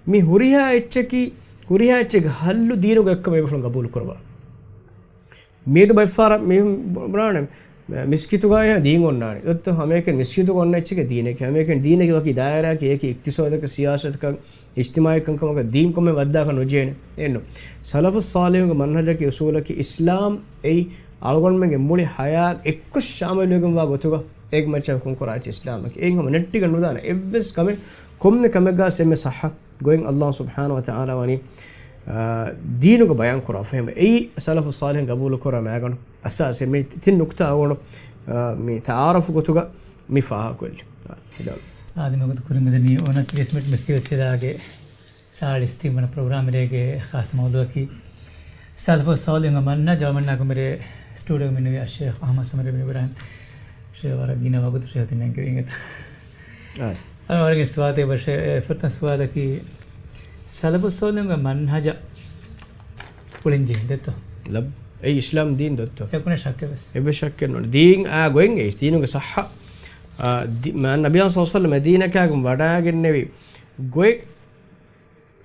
މި ހުރިހާ އެއްޗަކީ، ހުރިހާ އެއްޗެއްގެ ޙައްލު ދީނުގަ އެއްކަމަށް އެބޭފުޅުން ޤަބޫލު ކުރައްވާ. މިއަދު ބައެއްފަހަރަށް މީހުން ބުނާނެ، މިސްކިތުގައި ދީން އޮންނާނެ. އޮތްތޯ ހަމައެކަނި މިސްކިތުގަ އޮންނަ އެއްޗެކޭ ދީނެކޭ. ހަމައެކަނި ދީނެކޭ ވަކި ދާއިރާއަކީ، އެއީ އިޤްތިޞާދަކަށް، ސިޔާސަތަކަށް، އިޖްތިމާޢީ ކަންކަމަކަށް ދީން ކޮންމެ ވައްދާކަށް ނުޖެހޭނެ. އެއްނު. ސަލަފުއް ޞާލިޙުގެ މަންހަޖަކީ، އުޞޫލަކީ، އިސްލާމް އެއީ އަޅުގަނޑުމެންގެ މުޅި ޙަޔާތް އެއްކޮށް ޝާމިލުވެގެންވާ ގޮތުގަ އޭގެ މައްޗަށް ހުކުމް ކުރާ އެއްޗެއް އިސްލާމަކީ. އެއިން ހަމަ ނެއްޓިގެން ނުދާނެ އެއްވެސް ކަމެއް، ކޮންމެ ކަމެއްގަސް އެންމެ ޞައްޙަ ގޮތް ﷲ ސުބްޙާނަހޫ ވަތަޢާލާ ވަނީ، އާ، ދީނުގަ ބަޔާން ކުރާފަ. އެހެންވެ، އެއީ ސަލަފު ޞާލިޙުން ގަބޫލު ކުރާ މައިގަނޑު އަސާސެއް. މި ތިން ނުކުތާ އަޅުގަނޑު، އާ، މި ތަޢާރަފު ގޮތުގަ މި ފާހަގަކޮށްލީ. އާ، އާދެ، މިވަގުތު ކުރިން މިދަނީ އޮނަތިރީސް މިނިޓް މި ސިލްސިލާގެ ސާޅީސް ތިން ވަނަ ޕްރޮގްރާމް އިރޭގެ ޚާއްޞަ މައުޟޫޢަކީ ސަލަފު ޞާލިޙުންގެ މަންހަޖު. އަޅުގަނޑުމެންނާ ކުރިން މިރޭ ސްޓޫޑިއޯގަ މި އިންނެވި އައްޝައިޚް އަޙްމަދު ސަމަރީ ބިން އިބްރާހިމް. ޝޭޚް ވަރަށް ގިނަ ވަގުތު ޝޭޚް ތިން ނެންގެވީ އިނގޭތަ؟ އާ. އަޅުގަނޑު ވަރަށް ގިނަ ސުވާލުތަކެއް އެބަ ޝޭޚް. އެ، ފުރަތަމަ ސުވާލަކީ، ސަލަފު ޞާލިޙުންގެ މަންހަޖަށް އުޅެން ޖެހޭ ދެއްތޯ؟ ލައް، އެއީ އިސްލާމް ދީން ދޮއްތޯ؟ އެކުނެ ޝައްކެއް ވެސް. އެއްވެސް ޝައްކެއް ނޫން. ދީން އާ ގޮތް އެއީ ދީނުގެ ޞައްޙަ، އާ، ދި-، މާ ނަބިއްޔާ ޞައްލަﷲު ޢަލައިހި ވަސައްލަމަ މަދީނާއަށް ވަޑައިގެންނެވި ގޮތް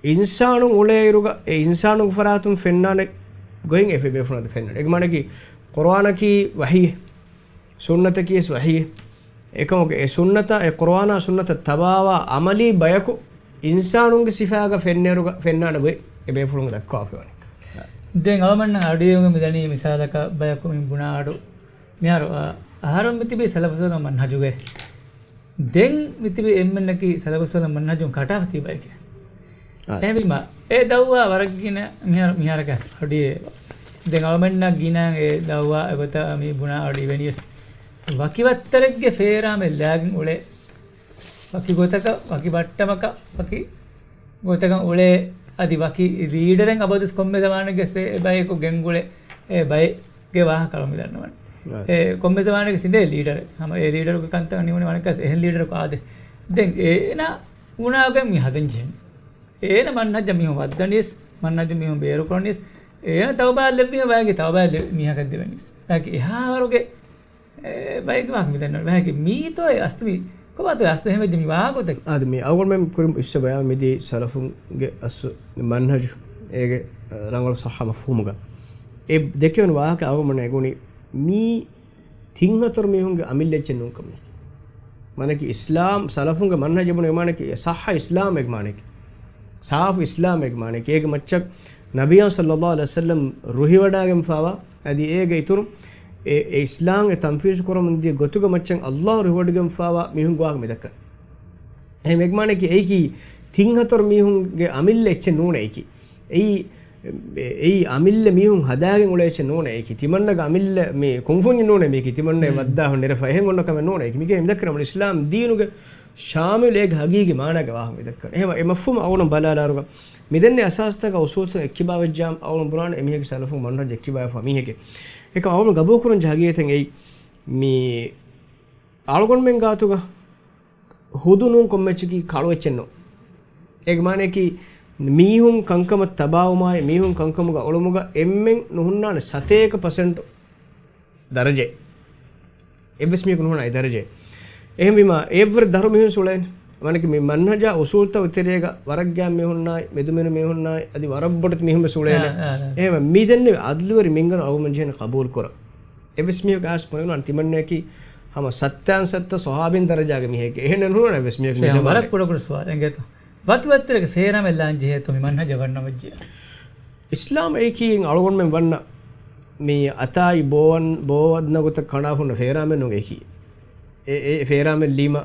އިންސާނުން އުޅޭއިރުގަ، އެ އިންސާނުންގެ ފަރާތުން ފެންނާނެ ގޮތް އެ ބޭފުޅުން އަދި ފެންނާނެ. އޭގެ މާނައަކީ، ޤުރުއާނަކީ ވަޙީއެއް، ސުންނަތަކީ ވެސް ވަޙީއެއް. އެކަމަކު އެ ސުންނަތަށް، އެ ޤުރުއާނާ ސުންނަތަށް ތަބާވާ ޢަމަލީ ބަޔަކު އިންސާނުންގެ ސިފާގަ ފެންނައިރުގަ ފެންނާނެ ގޮތް އެ ބޭފުޅުން ދައްކާފައިވަނީ. ދެން އަޅުގަނޑުމެންނަށް އަޑުއިވުމުގެ މިދަނީ މިސާލަކަށް ބަޔަކު މި ބުނާ އަޑު، މިހާރު، އަ، އަހަރުން މިތިބީ ސަލަފު ޞާލިޙުންގެ މަންހަޖުގައި. ދެން މިތިބި އެންމެންނަކީ ސަލަފު ޞާލިޙުންގެ މަންހަޖުން ކަޓާފަ ތިބި ބައެކޭ. އާ. އެހެންވީމަ، އެ ދައުވާ ވަރަށް ގިނަ މިހާރު، މިހާރަކަށް އަޑުއިވޭ. ދެން އަޅުގަނޑުމެންނަށް ގިނަ އެ ދައުވާ އެގޮތަށް މި ބުނާ އަޑު އިވެނީވެސް. ވަކިވައްތަރެއްގެ ފޭރާމެއް ލާގެން އުޅޭ. ވަކި ގޮތަކަށް، ވަކި ބައްޓަމަކަށް، ވަކި ގޮތަކަށް އުޅޭ. އަދި ވަކި ލީޑަރެއް އަބަދުވެސް ކޮންމެ ޒަމާނެއްގެ އެ ބަޔަކު ގެންގުޅޭ އެ ބައެއްގެ ވާހަކަ އަޅުގަނޑު ދަންނަވަނީ. އާ. އެ ކޮންމެ ޒަމާނެއްގެ އިނދޭ ލީޑަރެއް. ހަމަ އެ ލީޑަރުގެ ކަންތައް ނިމުނީ ވަނަކަސް އެހެން ލީޑަރަކު އާދޭ. ދެން އޭނާ ބުނާގެން މި ހަދަން ޖެހެނީ. އޭނަ މަންހަޖަށް މީހުން ވައްދަނީސް، މަންހަޖުން މީހުން ބޭރުކުރަނީސް، އޭނަ ތައުބާ ލެއްވި ބަޔަކީ ތައުބާ ލެއްވި މީހަކަށް ދެވެނީސް. ބަޔަކީ އެހާވަރުގެ، އެ، ބަޔަކީ ވާހަކަ މިދަންނަވަނީ. ބަޔަކީ މީތޯ އެ އަސްލު މީ، ކޮބާތޯ އެ އަސްލު އެހެން ވެއްޖެ މި ވާހަކަ ގޮތަކީ؟ އާދެ، މީ އަޅުގަނޑުމެން ކުރިން އިސްވެ ބަޔާން މިދީ ސަލަފުންގެ އަސްލު މަންހަޖު އޭގެ، އަ، ރަނގަޅު ޞައްޙަ މަފްހޫމުގަ. އެ ދެކެވުނު ވާހަކަ އަޅުގަނޑުމެން އެނގުނީ މީ ތިން ހަތަރު މީހުންގެ އަމިއްލަ އެއްޗެއް ނޫންކަމަކީ. މާނައަކީ އިސްލާމް، ސަލަފުންގެ މަންހަޖު އެބުނު އެ މާނައަކީ ޞައްޙަ އިސްލާމް އޭގެ މާނައަކީ. ސާފު އިސްލާމް އޭގެ މާނައަކީ. އޭގެ މައްޗަށް ނަބިއްޔާ ޞައްލަﷲު ޢަލައިހި ވަސައްލަމް ރުހިވަޑައިގެންފާވާ، އަދި އޭގެ އިތުރު އެ، އެ އިސްލާމް އެ ތަންފީޒު ކުރަމުން ދިޔަ ގޮތުގެ މައްޗަށް ﷲ ރުހިވޮޑިގެންފާވާ މީހުންގެ ވާހަކަ މި ދައްކަނީ. އެހެން އޭގެ މާނައަކީ އެއީކީ ތިން ހަތަރު މީހުންގެ އަމިއްލަ އެއްޗެއް ނޫނޭ އެއީކީ. އެއީ، އެއީ އަމިއްލަ މީހުން ހަދާގެން އުޅޭ އެއްޗެއް ނޫނޭ އެއީކީ. ތިމަންނަގެ އަމިއްލަ މި ކުންފުންޏެއް ނޫނޭ މީކީ. ތިމަންނަ އެ ހުން. ވައްދާ ހުން ނެރެފަ އެހެން އޮންނަ ކަމެއް ނޫނޭ އެއީކީ. މިގެ މި ދައްކަނީ އިސްލާމް ދީނުގެ ޝާމިލު އޭގެ ހަގީގީ މާނާގެ ވާހަކަ މި ދައްކަނީ. އެހެން އެ މަފްހޫމަށް އަޅުގަނޑު ބަލާލާއިރުގަ މިދެންނެވި އަސާސްތަކަށް އުޞޫލުތައް އެއްކިބާވެއްޖާމަ އަޅުގަނޑު ބުނާނެ އެމީހެއްގެ ސަލަފުން މަންހަޖު އެއްކިބާވެފަ މީހެއްގެ. އެކަމް އަޅުގަނޑު ގަބޫލުކުރަން ޖެހޭ ހަގީގަތެއް އެއީ މި އަޅުގަނޑުމެން ގާތުގަ ހުދު ނޫން ކޮންމެއެއްޗަކީ ކަޅު އެއްޗެއް ނޫން. އޭގެ މާނައަކީ، މީހުން ކަންކަމަށް ތަބާވުމާއި، މީހުން ކަންކަމުގަ އުޅުމުގަ އެންމެން ނުހުންނާނެ ސަތޭކަ ޕަސެންޓް ދަރަޖައެއް. އެއްވެސް މީހަކު ނުހުންނާ އެ ދަރަޖައެއް. އެހެންވީމާ، އެއަށްވުރެ ދަށު މީހުން އުޅޭނެ. މާނައަކީ މި މަންހަޖާ އުޞޫލުތައް ތެރޭގަ ވަރަށް ގާތް މީހުންނާއި، މެދުމިނު މީހުންނާއި، އަދި ވަރަށް ބޮޑެތި މީހުން ވެސް އުޅޭނެ. އާ، އާ، އާ. އެހެންވެ، މި ދެންނެވި އަދުލުވެރި މިންގަނޑު އަޅުގަނޑުމެން ޖެހޭނެ ޤަބޫލު ކުރަން. އެއްވެސް މީހަކު އައިސް ބުނެވުނު ތިމަންނައަކީ ހަމަ ސައްތައިން ސައްތަ ޞަޙާބީން ދަރަޖާގެ މީހެކޭ. އެހެން ނޫން އެއްވެސް މީހަކު ޝޭޚް، ނުޖެހޭ ވަރަށް ބާރެއް. ކުޑަކުޑަ ސުވާލެއް އިނގޭތޯ. ވަކިވައްތަރެއްގެ ފޭރާމެއް ލާން ޖެހޭތޯ މި މަންހަޖަށް ވަންނަ ވެއްޖެ؟ އިސްލާމް އެއީކީ އަޅުގަނޑުމެން ވަންނަ މި އަތާއި ބޯވަން، ބޯވަންނަ ގޮތަށް ކަނޑާފަ ހުންނަ ފޭރާމެއް ނޫން އެއީކީ. އެ، އެ ފޭރާމެއް ލީމަ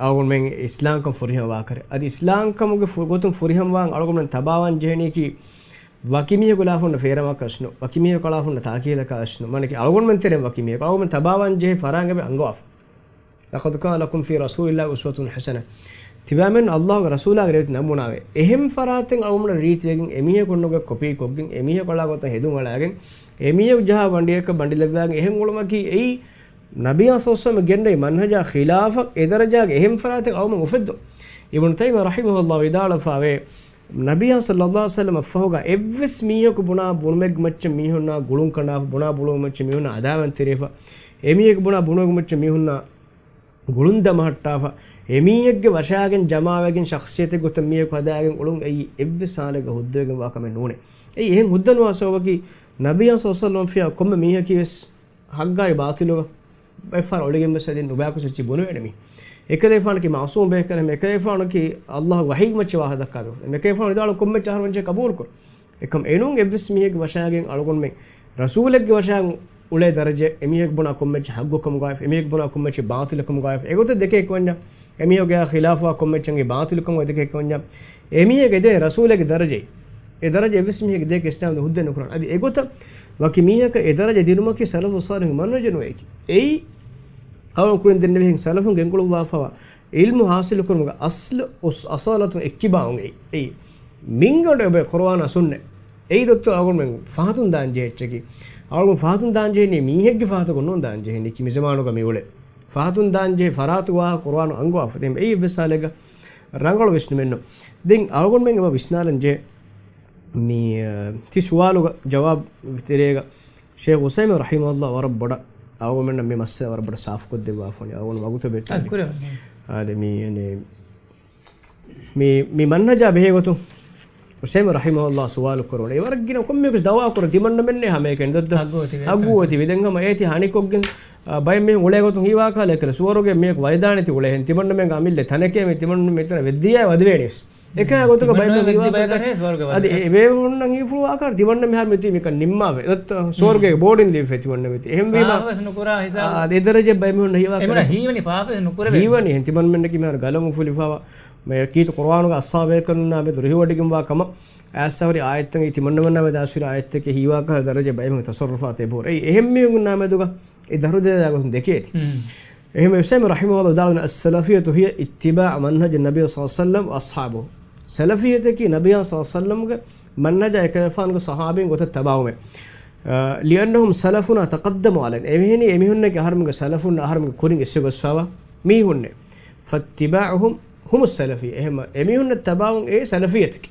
އަޅުގަނޑުމެން އިސްލާމްކަން ފުރިހަމަ ވާކަރެ. އަދި އިސްލާމްކަމުގެ ފު-، ގޮތުން ފުރިހަމަވާން އަޅުގަނޑުމެން ތަބާވާން ޖެހެނީކީ ވަކި މީހަކު ލާފަ ހުންނަ ފޭރާމަކަށް ނޫން، ވަކި މީހަކު އަޅާފަ ހުންނަ ތާކީލަކަށް ނޫން. މާނައަކީ އަޅުގަނޑުމެން ތެރެއިން ވަކި މީހަކު. އަޅުގަނޑުމެން ތަބާވާން ޖެހޭ ފަރާތް އެބަ އަންގަވާފަ. لقد كان لكم في رسول الله أسوة حسنة. ތިބާމެން ﷲގެ ރަސޫލާގެ ރޭވިތި ނަމޫނާވޭ. އެހެން ފަރާތެއް އަޅުގަނޑު ރީތިވެގެން އެމީހަކު އޮންނަ ގޮތަށް ކޮޕީ ކޮށްގެން، އެމީހަކު އަޅާ ގޮތަށް ހެދުން އަޅާގެން، އެމީހަކު ޖަހާ ބަނޑިއަކަށް ބަނޑި ލައްވާގެން އެހެން އުޅުމަކީ އެއީ ނަބިއްޔާ ޞައްލަﷲު ޢަލައިހި ވަސައްލަމަ ގެންނެވި މަންހަޖާ ޚިލާފަށް އެ ދަރަޖާގެ އެހެން ފަރާތެއް އަޅުގަނޑު އުފެއްދުން. އިބްނު ތައިމިއްޔާ ރަޙިމަހުﷲ ވިދާޅުވެފައިވޭ، ނަބިއްޔާ ޞައްލައްލާހު ޢަލައިހި ވަސައްލަމަށްފަހުގަ އެއްވެސް މީހަކު ބުނާ ބުނުމެއްގެ މައްޗަށް މީހުންނާ ގުޅުން ކަނޑާފަ، ބުނާ ބުނުމެއްގެ މައްޗަށް މީހުންނާ އަދާވަންތެރިވެފަ، އެމީހަކު ބުނާ ބުނުމެއްގެ މައްޗަށް މީހުންނާ ގުޅުން ދަމަހައްޓާފަ، އެމީހެއްގެ ވަށާގެން ޖަމާވެގެން ޝަޚްޞިއްޔަތެއް ގޮތަށް މީހަކު ހަދާގެން އުޅުން އެއީ އެއްވެސް ހާލެއްގަ ހުއްދަވެގެންވާ ކަމެއް ނޫނޭ. އެއީ އެހެން ހުއްދަނުވާ ސަބަބަކީ، ނަބިއްޔާ ޞައްލައްލާހު ޢަލައިހި ވަސައްލަމަށްފިޔާ ކޮންމެ މީހަކީވެސް ޙައްޤާއި ބާޠިލުގަ ބައެއްފަހަރު އޮޅިގެންވެސް އަދި ނުބަޔަކު ސައްޗި ބުނެވޭނެ މީ. އެކަލޭފާނަކީ މަޢުޞޫމް ބޭކަލެއް، އެކަލޭފާނަކީ ﷲ ވަޙީގެ މައްޗަށް ވާހަކަ ދައްކާ ބޭކަލެއް. އެކަލޭފާނު ވިދާޅު ކޮންމެ އެއްޗެއް އަހަރުމެން ކަބޫލުކުރު. އެކަމް އެނޫން އެއްވެސް މީހެއްގެ ވަށާގެން އަޅުގަނޑުމެން ރަސޫލެއްގެ ވަށާގެން އުޅޭ ދަރަޖަ، އެމީހެއް ބުނާ ކޮންމެ އެއްޗެއް ޙައްޤު ކަމުގައި، އެމީހެއް ބުނާ ކޮންމެ އެއްޗެއް ބާޠިލު ކަމުގައި، އެގޮތަށް ދެކޭ ކޮންޏާ، އެމީހެއްގެ ޚިލާފުވާ ކޮންމެ އެއްޗެއް ބާޠިލު ކަމުގައި ދެކޭ ކޮންޏާ، އެމީހެއްގެ ދެ ރަސޫލެއްގެ ދަރަޖައި، އެ ދަރަޖަ އެއްވެސް މީހެއްގެ ދެކެ އިސްލާމް ހުއްދަ ނުކުރާނެ. އަދި އެގޮތަށް ވަކި މީހަކަށް އެ ދަރަޖަ ދިނުމަކީ ސަލަފު ޞާލިޙުގެ މަންހަޖު ނުވެއެކި. އެއީ އަޅުން ކުރިން ދެންނެވިހެން ސަލަފުން ގެންގުޅުއްވާފަވާ ޢިލްމު ޙާޞިލުކުރުމުގެ އަޞްލު އުސް-، އަޞާލަތުން އެއްކިބާވުން އެއީ. އެއީ މިންގަނޑު އެބަ ޤުރުއާނާ ސުންނަތް. އެއީ ދޮއްތޯ އަޅުގަނޑުމެން ފަހަތުން ދާން ޖެހޭ އެއްޗަކީ. އަޅުގަނޑު ފަހަތުން ދާން ޖެހެނީ މީހެއްގެ ފަހަތަކުން ނޫން ދާން ޖެހެނީ މި ޒަމާނުގަ މި އުޅޭ. ފަހަތުން ދާން ޖެހޭ ފަރާތު ވާހަކަ ޤުރުއާނު އަންގަވާފަ. ދެން އެއީ އެއްވެސް ހާލެއްގަ ރަނގަޅު ވެސް ނުމެއްނު. ދެން އަޅުގަނޑުމެން އެބަ ވިސްނާލަން ޖެހޭ މި، އަ، ތި ސުވާލުގަ ޖަވާބު ތެރޭގަ ޝޭޚް ޢުސައިމީން ރަޙިމަހުﷲ ވަރަށް ބޮޑަށް އަޅުގަނޑުމެންނަށް މި މައްސަލަ ވަރަށް ބޮޑަށް ސާފުކޮށްދެއްވާފަ ވަނީ. އަޅުގަނޑު ވަގުތު ބެއްޓުން. އާދެ، މި، އަނެ، މި، މި މަންހަޖާ ބެހޭ ގޮތުން ޢުސައިމީން ރަޙިމަހުﷲ ސުވާލު ކުރުވަނީ. އެ ވަރަށް ގިނަ ކޮންމެއަކުސް ދަޢުވާ ކުރަން ތިމަންނަމެންނޭ ހަމައެކަނި ދައްދަ ޙައްޤު އޮތީ ވެ. ޙައްޤު އޮތީ ވެ. ދެން ހަމަ އޭތި ހަނިކޮށްގެން، އާ، ބައެއް މީހުން އުޅޭ ގޮތުން ހީވާ ކަހަލަ އެކަލަ ސުވަރުގެ މީހަކު ވައިދާނެތި އުޅޭހެން ތިމަންނަމެންގެ އަމިއްލަ ތަނެކޭ މި ތިމަންނަމެން މިތަނަށް ވެއްދިޔާ ވަދެވޭނީވެސް. އެކަހަ ގޮތުގަ ބައެއް މީހުން ހީވާ ކަހަލަ އަދި އެ ބޭފުޅުންނަށް ހީފުޅުވާ ކަހަލަ ތިމަންނަމެން ހަރު މިތީ މިކަން ނިންމާވެ. ދައްތަ ސުވަރުގޭގެ ބޯޑިން ލިބިފަ ތިމަންނަމެން މިތީ. އެހެންވީމަ ފާފަވެސް ނުކުރާ ހިސާބު. އާ، އެ ދަރަޖަ ބައެއް މީހުން ހީވާ ކަހަލަ ހީވަނީ ހިން ތިމަންނަމެންނަކީ މިހާރު ގަލަމު ފުލިފަވާ މެ ކީރިތި ޤުރުއާނުގަ އަޞްޙާބޭކަލުންނާ މެދު ރިހިވޮޑިގެންވާ ކަމަށް އައިސް ހުރި އާޔަތްތަކީ ތިމަންނަމެންނާ މެދު އައިސް ހުރި އާޔަތްތަކެއް ހީވާ ކަހަލަ ދަރަޖަ ބައެއް މީހުން ތަޞައްރުފާތެއް ބޯރެ. އެއީ އެހެން މީހުންނާ މެދުގަ އެ ދަރުދަރި ދާ ގޮތުން ދެކޭތި. އެހެން ޢުސައިމީން ރަޙިމަހުﷲ ވިދާޅުވި، السلفية هي اتباع منهج النبي صلى الله عليه وسلم وأصحابه. ސަލަފިއްޔަތަކީ ނަބިއްޔާ ޞައްލަﷲު ޢަލައިހި ވަސައްލަމްގެ މަންހަޖާ އެކަލޭފާނުގެ ޞަޙާބީން ގޮތަށް ތަބާވުމޭ. އަ، لأنهم سلفنا تقدموا علينا. އެމީހުންނަކީ އަހަރުމެންގެ ސަލަފުން އަހަރުމެންގެ ކުރިން އިސްވެ ގޮސްފަވާ މީހުންނޭ. فاتباعهم هم السلفية. އެހެން އެމީހުންނަށް ތަބާވުން އެ ސަލަފިއްޔަތަކީ.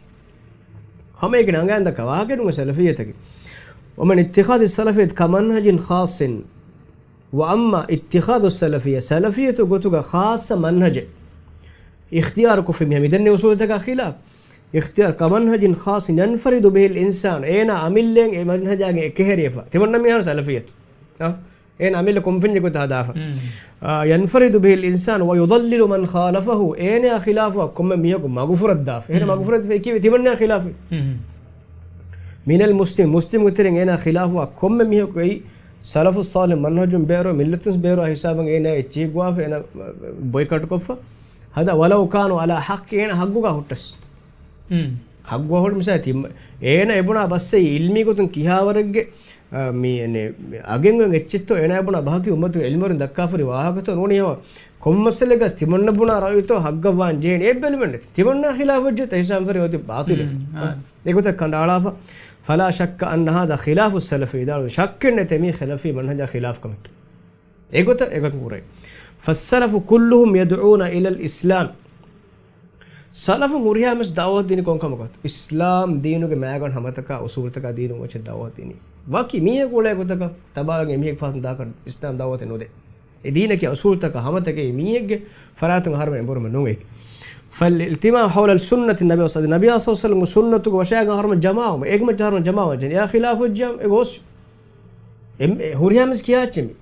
ހަމައެކަނި އަނގައިން ދައްކާ ވާހަކަ ނޫން ސަލަފިއްޔަތަކީ. ومن اتخاذ السلفية كمنهج خاص وأما اتخاذ السلفية، ސަލަފިއްޔަތު ގޮތުގަ ޚާއްޞަ މަންހަޖެއް އިޚްތިޔާރު ކޮށްފި މީހާ މިދެންނެވި އުޞޫލުތަކާ ޚިލާފް. اختيار كمنهج خاص ينفرد به الإنسان، އޭނާ އަމިއްލައިން އެ މަންހަޖާގެ އެކަހެރިވެފަ. ތިމަންނަ މިހާރު ސަލަފިއްޔަތު. އާ، އޭނާ އަމިއްލަ ކޮން ފެންޏެއް ގޮތަށް ހަދާފަ. އާ، ينفرد به الإنسان ويضلل من خالفه، އޭނާ ޚިލާފުވާ ކޮންމެ މީހަކު މަގުފުރައްދާފަ. އޭނާ މަގުފުރައްދީފަ ކީއްވެ؟ ތިމަންނާ ޚިލާފު. من المسلم، މުސްލިމުގެ ތެރެއިން އޭނާ ޚިލާފުވާ ކޮންމެ މީހަކު އެއީ ސަލަފުއް ޞާލިޙް މަންހަޖުން ބޭރު، މިއްލަތުން ބޭރު ހިސާބަށް އޭނާ އެއްޗިހި ގޮވާފަ، އޭނާ ބޮއިކަޓް ކޮށްފަ. ހަދާ، ولو كانوا على حق، އޭނާ ޙައްޤުގަ ހުއްޓަސް. ޙައްޤުގަ ހުއްޓި މިސާ ތި-، އޭނާ އެބުނާ ބަސް އެއީ އިލްމީ ގޮތުން ކިހާވަރެއްގެ، އަ، މި، އަގެއް އޮތް އެއްޗެއްތޯ، އޭނާ އެބުނާ ބަހަކީ އުއްމަތުގެ އިލްމުވެރިން ދައްކާފަ ހުރި ވާހަކަތޯ ނޫނީ ހަމަ ކޮންމައްސަލައެއްގަސް ތިމަންނަ ބުނާ ރައުޔުތޯ ޙައްޤަށް ވާން ޖެހޭނެ އެއް ބެލުމެއް ނެތި. ތިމަންނާ ޚިލާފު ވެއްޖެ ތަހިސާމް ފަރި އޮތި ބާޠިލެއް. އެގޮތަށް ކަނޑައަޅާފަ. فلا شك أن هذا خلاف السلف، ވިދާޅުވި ޝައްކެއް ނެތޭ މީ ޚިލާފީ މަންހަޖާ ޚިލާފް ކަމެއް. އެގޮތަށް އެގޮތަށް ކުރޭ. فالسلف كلهم يدعون إلى الإسلام. ސަލަފުން ހުރިހާ މެސް ދަޢުވަތު ދިނީ ކޮން ކަމަކަށް؟ އިސްލާމް ދީނުގެ މައިގަނޑު ހަމަތަކާ އުޞޫލުތަކާ ދީނު މައްޗަށް ދަޢުވަތު ދިނީ. ވަކި މީހަކު އުޅޭ ގޮތަކަށް ތަބާވެގެން މީހެއް ފަހަތުން ދާކަށް އިސްލާމް ދަޢުވަތެއް ނުދޭ. އެ ދީނަކީ އުޞޫލުތަކާ ހަމަތަކެއް މީހެއްގެ ފަރާތުން އަހަރުމެން އެބުރުމެއް ނޫން އެކި. فالاجتماع حول سنة النبي صلى الله عليه وسلم، ނަބިއްޔާ ޞައްލަﷲު ޢަލައިހި ވަސައްލަމްގެ ސުންނަތުގެ ވަށާގެން އަހަރުމެން ޖަމާވުމަށް، އޭގެ މައްޗަށް އަހަރުމެން ޖަމާވާން ޖެހޭ. އެއާ ޚިލާފު ވެއްޖިއްޔާ އެ ގޯސް. އެ، ހުރިހާ މީސް ކިޔާ އެއްޗެއް މީ.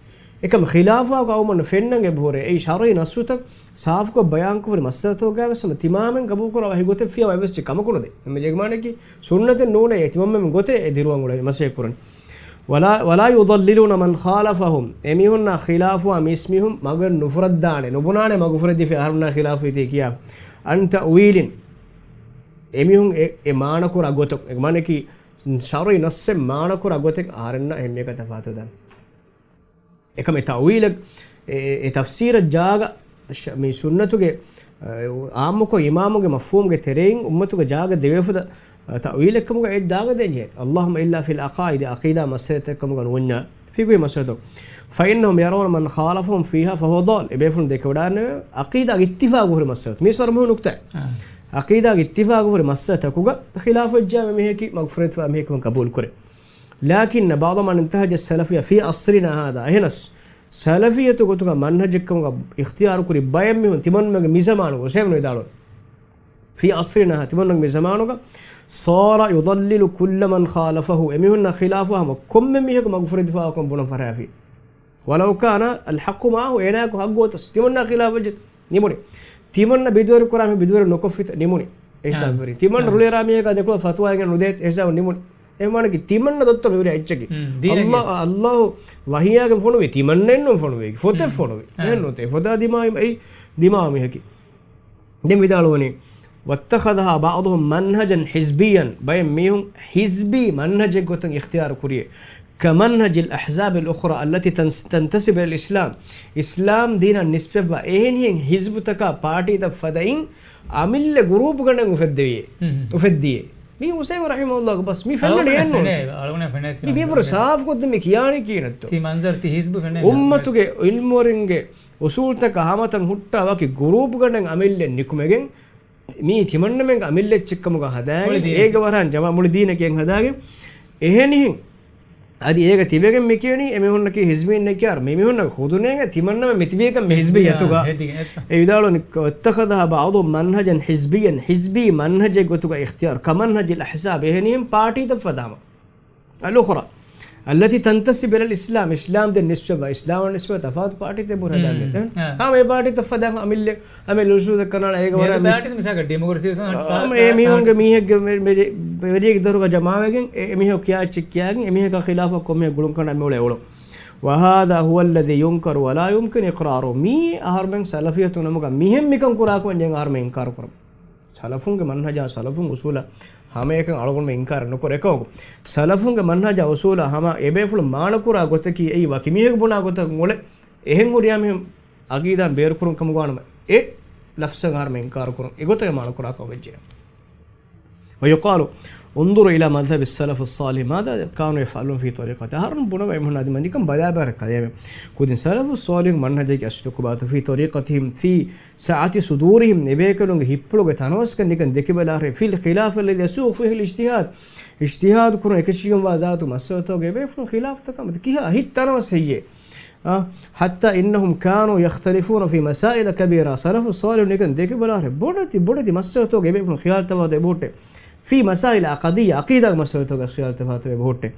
އެކަމަކު ޚިލާފާ ޤައުމުން ފެންނަން އެބަހުރޭ. އެއީ ޝަރުޢީ ނައްޞުތައް ސާފުކޮށް ބަޔާންކޮށްފަ ހުރި މައްސަލަތަކުގައިވެސް ހަމަ ތިމާމެން ގަބޫލުކުރާ ވަހީ ގޮތެއް ފިޔަވާ އެއްވެސް ކަމަކު ނުދޭ. އެމަ ޖެގެމާނަކީ ސުންނަތެއް ނޫނޭ، ތިމަންމެން ގޮތެއް އެ ދިރުވަން އުޅެނީ މަސައްކަތް ކުރަނީ. ولا، ولا يضللون من خالفهم، އެމީހުންނާ ޚިލާފުވާ މީސްމީހުން މަގަށް ނުފުރައްދާނެ، ނުބުނާނެ މަގުފުރެއްދީފަ އަހަރުންނާ ޚިލާފު ވީތީ ކިޔާ. عن تأويل، އެމީހުން އެ، އެ މާނަކުރާ ގޮތަށް، އެ މާނައަކީ ޝަރުޢީ ނައްޞެއް މާނަކުރާ ގޮތެއް އަހަރެންނާ އެންމެ ކަތަފާތު ދާން. އެކަމެ ތައުވީލަށް، އެ، އެ، އެ ތަފްސީރަށް ޖާގަ ޝ-، މި ސުންނަތުގެ، އަ، އާއްމުކޮށް އިމާމުގެ މަފްހޫމުގެ ތެރެއިން އުއްމަތުގެ ޖާގަ ދެވޭފަދަ، އަ، ތައުވީލެއްކަމުގަ އެ ދާގަ ދޭން ޖެހޭ. اللهم إلا في العقائد، ޢަޤީދާ މައްސަލަތައް ކަމުގަ ނުވަންޏާ، ފިޤުހީ މައްސަލަތައް. فإنهم يرون من خالفهم فيها فهو ضال. އެބޭފުޅުން ދެކެވަޑާނެ އަޤީދާގެ އިއްތިފާގު ހުރި މައްސަލަ. މީސް ވަރަށް މުހިން ނުކްތާ. އާ. އަޤީދާގެ އިއްތިފާގު ހުރި މައްސަލަތަކުގަ ޚިލާފު ވެއްޖާ މީހަކީ މަގުފުރެދިފާ މީހަކު ކަބޫލު ކުރޭ. لكن بعض من انتهج السلفية في عصرنا هذا. އެހެނަސް، ސަލަފިއްޔަތު ގޮތުގަ މަންހަޖެއްކަމުގަ އިޚްތިޔާރު ކުރި ބައެއް މީހުން ތިމަންމެގެ މި ޒަމާނުގަ އުސޭމް ވިދާޅުވި. في عصرنا ތިމަންނަގެ މި ޒަމާނުގަ صار يضلل كل من خالفه. އެމީހުންނާ ޚިލާފު ހަމަ ކޮންމެ މީހަކު މަގުފުރެދިފާކަން ބުނަން ފަށާފި. ولو كان الحق معه، އޭނާއަކު ޙައްޤު އޮތަސް. ތިމަންނާ ޚިލާފު ވެއްޖެ ނިމުނި. ތިމަންނަ ބިދުވެރި ކުރާ މީ ބިދުވެރި ނުކޮށްފިތަ ނިމުނި. އެހިސާބު އާ. ވެރި. ތިމަންނަ އާ. ރުޅިއަރާ މީހަކާ ދެކޮޅަށް ފަތުވާ އެނގެން ނުދޭތަ އެހިސާބު ނިމުނި. އެހެންވާނަކީ ތިމަންނަ ދޮއްތަ މި ހުރި އެއްޗަކީ. ހުން، ދީނަކީ. އައްލާ، އައްލާހު ވަޙީއާގެން ފޮނުވީ ތިމަންނައެއްނު ފޮނުވީ. ފޮތެއް ހުން. ފޮނުވީ. އާ. އެހެންނުތޭ. ފޮތާ ދިމާވި އެއީ ދިމާވި މީހަކީ. ދެން ވިދާޅުވަނީ، واتخذها بعضهم منهجا حزبيا، ބައެއް މީހުން ޙިޒްބީ މަންހަޖެއް ގޮތުން އިޚްތިޔާރު ކުރިޔޭ، كمنهج الأحزاب الأخرى التي تنس-، تنتسب إلى الإسلام، އިސްލާމް ދީނަށް ނިސްބަތްވާ އެހެނިހެން ޙިޒްބުތަކާ ޕާޓީތައް ފަދައިން އަމިއްލަ ގުރޫޕްގަނޑެއް އުފެއްދެވިޔޭ. ހުން. އުފެއްދިޔޭ. މީ އުސައިމީން ރަޙިމަހުﷲގެ ބަސް މީ ފެންނަނީ އެއްނޫން. މީ ބޭފުޅު ސާފުކޮށްދެން މި ކިޔާނީ ކިހިނެއްތޯ؟ ތީ މަންޒަރު ތީ ޙިޒްބު ފެނޭ. އުއްމަތުގެ ޢިލްމުވެރިންގެ އުސޫލްތަކަށް ހަމަތަން ހުއްޓާ ވަކި ގުރޫޕްގަނޑެއް އަމިއްލައެއް ނިކުމެގެން، މީ ތިމަންނަމެންގެ އަމިއްލައެއްޗެއްކަމުގަ ހަދާގެން، މުޅި ދީނަކީ. އޭގެ ވަރަށް ޖަމާ މުޅި ދީނަކީ ހަދާގެން، އެހެނިހެން އަދި އޭގަ ތިބެގެން މިކިޔަނީ އެމީހުންނަކީ ޙިޒްބީންނޭ ކިޔާ، މި މީހުންނަކީ ޚުދުނޭގެ ތިމަންނަމެން މިތިބީކަން މި ޙިޒްބިއްޔަތުގަ. އާ، ހެދިގެން އެއްތަ. އެ ވިދާޅުވަނީ، واتخذها بعضهم منهجا حزبيا، ޙިޒްބީ މަންހަޖެއް ގޮތުގަ އިޚްތިޔާރު، كمنهج الأحزاب، އެހެނިހެން ޕާޓީތައް ފަދަ ހަމަ. الأخرى التي تنتسب إلى الإسلام، އިސްލާމް ދޭން ނިސްބަތްވާ، އިސްލާމަށް ނިސްބަތް ތަފާތު ޕާޓީތައް ބުރަދާނެ. ހުން. އެ؟ އާ. ހަމަ އެ ޕާޓީތައް ފަދަ އަމިއްލަ، އަމިއްލަ އުސޫލެއް ކަނާނަ އޭގެ ވަރަށް މި މިސް-، ޕާޓީ މިސާލަކަށް ޑިމޮކްރަސީ އާ، ހަމަ އެ މީހުންގެ މީހެއްގެ ވެ-، ވެ-، ވެރިޔެއްގެ ދޮރުގަ ޖަމާވެގެން އެ، އެ މީހަކު ކިޔާ އެއްޗެއް ކިޔާގެން އެ މީހަކާ ޚިލާފަށް ކޮންމެ ގުޅުން ކަނޑަ މިއުޅޭ އުޅުން. وهذا هو الذي ينكر ولا يمكن إقراره. މީ އަހަރުމެން ސަލަފިއްޔަތު ނަމުގަ މިހެން މިކަން ކުރާކަމަށް އަހަރުމެން އިންކާރު ކުރަން. ސަލަފުންގެ މަންހަޖާ، ސަލަފުން އުސޫލަށް ހަމައެކަނި އަޅުގަނޑުމެން އިންކާރެއް ނުކުރޭ. އެކަމަކު، ސަލަފުންގެ މަންހަޖާ އުސޫލަށް ހަމަ އެބޭފުޅުން މާނަކުރާ ގޮތަކީ އެއީ ވަކި މީހަކު ބުނާ ގޮތަކަށް އުޅެ، އެހެން ހުރިހާ މީހުން އަގީދާ ބޭރުކުރުން ކަމުގަ ވާނަމަ، އެ ލަފްޒަށް އަހަރުމެން އިންކާރު ކުރުން، އެގޮތަށް މާނަކުރާ ކަމަށް ވެއްޖެ. ويقال انظر إلى مذهب السلف الصالح ماذا كانوا يفعلون في طريقته. އަހަރުން ބުނަވަ އެމީހުން އަދި މަނިކަން ބަލާބާރަ ކަލޭމެ. ކުދިން ސަލަފު ޞާލިޙު މަންހަޖެއްގެ އަސްލު ކޮބާތު في طريقتهم في سعة صدورهم، އެބޭކަލުންގެ ހިތްޕުޅުގެ ތަނަވަސްކަން ނިކަން ދެކިބަލާށޭ، في الخلاف الذي يسوغ فيه الاجتهاد، އިޖްތިހާދު ކުރުން އެކަށީގެންވާ ޒާތު މައްސަލަތަކުގެ އެބޭފުޅުން ޚިލާފުތަކާ މަތި ކިހާ ހިތް ތަނަވަސް ހެއްޔޭ؟ އާ، حتى إنهم كانوا يختلفون في مسائل كبيرة. ސަލަފު ޞާލިޙު ނިކަން ދެކިބަލާށޭ، ބޮޑެތި، ބޮޑެތި މައްސަލަތަކުގެ އެބޭފުޅުން ޚިޔާލު ތަފާތު އެބަހުއްޓޭ. في مسائل عقدية، ޢަޤީދާގެ މައްސަލަތަކުގަ ޚިޔާލު ތަފާތު އެބަހުއްޓޭ.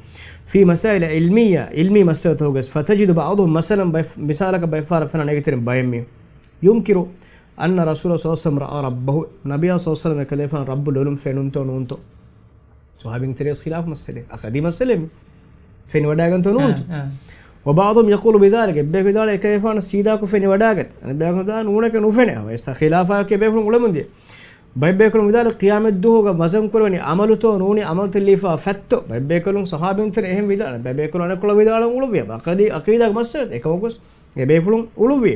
في مسائل علمية، ޢިލްމީ މައްސަލަތަކުގަ، فتجد بعضهم مثلا، ބައެއް، މިސާލަކަށް ބައެއް ފަހަރަށް ފެންނަނީ އޭގެ ތެރެއިން ބައެއް މީހުން، ينكر أن رسول الله صلى الله عليه وسلم رأى ربه، ނަބިއްޔާ ޞައްލަﷲު ޢަލައިހި ވަސައްލަމަ އެކަލޭގެފާނަށް ރައްބު ލޮލުން ފެނުންތޯ ނޫންތޯ؟ ޞަޙާބީން ތެރޭގަ ޚިލާފު މައްސަލައެއް، ޢަޤަދީ މައްސަލައެއް މީ. ފެނިވަޑާގަންތޯ ނޫންތޯ؟ އާ، އާ. وبعضهم يقول بذلك، އެއްބަޔަކު ވިދާޅުވޭ އެކަލޭގެފާނަށް ސީދާކޮށް ފެނިވަޑާގަތް. އަނެއްބަޔަކު ވިދާޅުވޭ ނޫނެކޭ ނުފެނޭ. އަވަސްތާ ޚިލާފާއެކޭ ބޭފުޅުން އުޅެމުންދިޔަ. ބައެއްބޭކަލުން ވިދާޅުވޭ ޤިޔާމަތްދުވަހުގަ ވަޒަން ކުރެވެނީ ޢަމަލުތޯ ނޫނީ ޢަމަލުތައް ލީފާ ފަތްތޯ؟ ބައެއްބޭކަލުން ޞަޙާބީން ތެރޭ އެހެން ވިދާޅުވޭ. ބައެއްބޭކަލުން އަނެއްކޮޅަށް ވިދާޅުވާ އުޅުއްވިޔާ. ޢަޤަދީ، ޢަޤީދާގެ މައްސަލަތައް އެކަމަކުވެސް އެބޭފުޅުން އުޅުއްވި.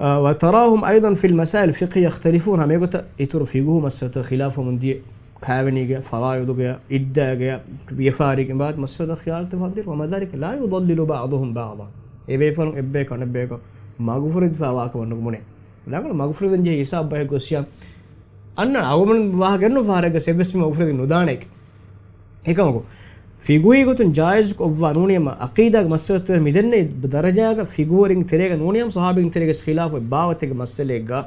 އާ، وتراهم أيضا في المسائل الفقهية يختلفون، ހަމައެގޮތަށް އިތުރު ފިޤުހު މައްސަލަތައް ޚިލާފުވަމުން ދިޔަ، ކާވެނީގެ، ފަރާއިޟުގެ، ޢިއްދާގެ، ވިޔަފާރީގެ ބާވަތް މައްސަލަތައް ޚިޔާލު ތަފާތު ދިޔަ، ومع ذلك لا يضلل بعضهم بعضا. އެބޭފުޅުން އެއްބަޔަކު އަނެއްބަޔަކަށް މަގުފުރެދިފާވާކަމަށް ނުބުނޭ. ރަނގަޅު މަގުފުރެދެން ޖެހޭ ހިސާބު ބަހެއް ގޮއްސިޔާ، އަންނަ އަޅުގަނޑު ވާހަކަ ގެންނު ފަހަރެއްގަ އެއްވެސް މީހަކު މަގުފުރެދި ނުދާނެ. އެކަމަކު، ފިޤުހީ ގޮތުން ޖާއިޒު ކޮށްވާ ނޫނީމަ، ޢަޤީދާގެ މައްސަލަތައް މިދެންނެވި ދަރަޖާގަ ފިޤުހުވެރިން ތެރޭގަ ނޫނީމަ، ޞަޙާބީން ތެރޭގަ ޚިލާފު ބާވަތެއްގެ މައްސަލައެއްގަ،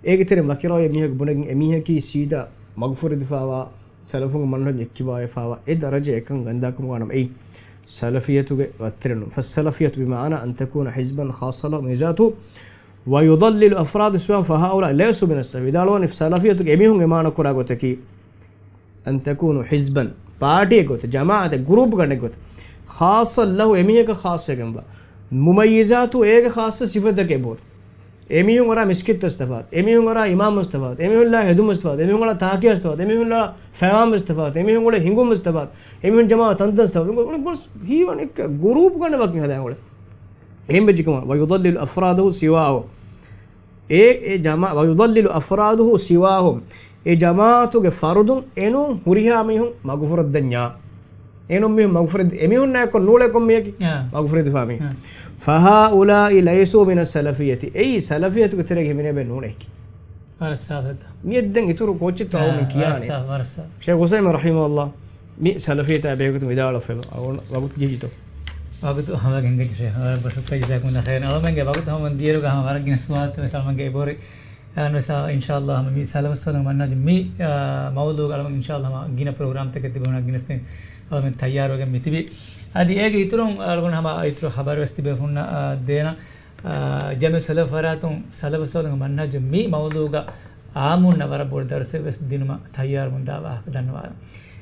އޭގެ ތެރެއިން ވަކި ރައުޔެއް މީހަކު ބުނެގެން އެމީހަކީ ސީދާ މަގުފުރެދިފާވާ، ސަލަފުންގެ މަންހަޖުން އެއްކިބާވެފާވާ އެ ދަރަޖަ އެކަން ގަންދާކަމުގަ ވާނަމަ އެއީ ސަލަފިއްޔަތުގެ ވައްތަރެއް ނޫން. فالسلفية بمعنى أن تكون حزبا خاصة له ميزاته ويضلل أفراد سواهم فهؤلاء ليسوا من السلف. ވިދާޅުވަނީ ސަލަފިއްޔަތުގެ އެމީހުންގެ މާނަ ކުރާ ގޮތަކީ، أن تكون حزبا، ޕާޓީއެއް ގޮތަށް، ޖަމާޢަތެއް، ގްރޫޕްގަނޑެއް ގޮތަށް، خاصا له، އެމީހަކަށް ޚާއްޞަވެގެންވާ، މުމައްޔިޒާތު، އޭގެ ޚާއްޞަ ސިފަތަކެއް ބޯ. އެމީހުން އަރާ މިސްކިތްތައް ތަފާތު، އެމީހުން އަރާ އިމާމުން ތަފާތު، އެމީހުން ލާ ހެދުމުން ތަފާތު، އެމީހުން އަރާ ތާކިޔާ ތަފާތު، އެމީހުން އަރާ ފަޔާމުން ތަފާތު، އެމީހުން އުޅޭ ހިނގުމުން ތަފާތު، އެމީހުން ޖަމާ ތަންތަން ތަފާތު، ހީވަން އެއްކަ ގްރޫޕްގަނޑެއް ވަކިން ހަދާ އުޅޭ. އެހެން ވެއްޖެކަމަށް، ويضلل أفراده سواه. އެ، އެ ޖަމާ، ويضلل أفراده سواهم. އެ ޖަމާޢަތުގެ ފަރުދުން އެނޫން ހުރިހާ މީހުން މަގުފުރެއްދަންޏާ. އެނޫން މީހުން މަގުފުރެދި، އެމީހުންނާއެކު ނޫޅޭ ކޮން މީހަކީ؟ އާ. މަގުފުރެދިފާ މީހުން. އާ. فهؤلاء ليسوا من السلفية. އެއީ ސަލަފިއްޔަތުގެ ތެރޭގަ ހިމެނޭ ބައެއް ނޫނޭކީ. ވަރަށް ސާފުތަ. މިއަށް ދެން އިތުރު ކޯޗެއްތޯ އަޅުމެން އާ، ކިޔާނެ. ވަރަށް ސާފު، ވަރަށް ސާފު. ޝޭޚް އުސައިމީން ރަޙިމަހުﷲ މި ސަލަފިއްޔަތާ ބެހޭގޮތުން ވިދާޅުވެފަ އަޅުގަނޑު ވަގުތު ޖެހިއްޖެތޯ؟ ވަގުތު ހަމަ ގެންގަތްޖެ ޝޭޚް. ވަރަށް ބޮޑަށް ޝުކުރިއްޔާ، ޖަޒާކުމުﷲ ޚައިރަން. އަޅުމެންގެ ވަގުތު ހަމަ ދިޔައިރުގަ ހަމަ ވަރަށް ގިނަ ސުވާލުތައް ވެސް އަޅުމެންގެ އެބަހުރި. އަންވެސް އާ، އިންޝާﷲ ހަމަ މި ސަލަފު ސޯލިހު މަންހަޖު މި، އާ، މައުޟޫގަ އަޅުމެން އިންޝާﷲ ހަމަ ގިނަ ޕްރޮގްރާމްތަކެއް ތިބޭނެ ގިނަސް ދެން އަޅުމެން ތައްޔާރުވެގެން މިތިބީ. އަދި އޭގެ އިތުރުން އަޅުގަނޑު ހަމަ އިތުރު ޚަބަރު ވެސް ތިބޭފުޅުންނަށް، އާ، ދޭނަން. އާ، ޖަމިޢު ސަލަފު ފަރާތުން ސަލަފު ސޯލިހު މަންހަޖު މި މައުޟޫގަ އާއްމުންނަށް ވަރަށް ބޮޑު ދަރުސެއް ވެސް ދިނުމަށް ތައްޔާރުވަމުންދާ ވާހަކަ ދަންނަވާލަން.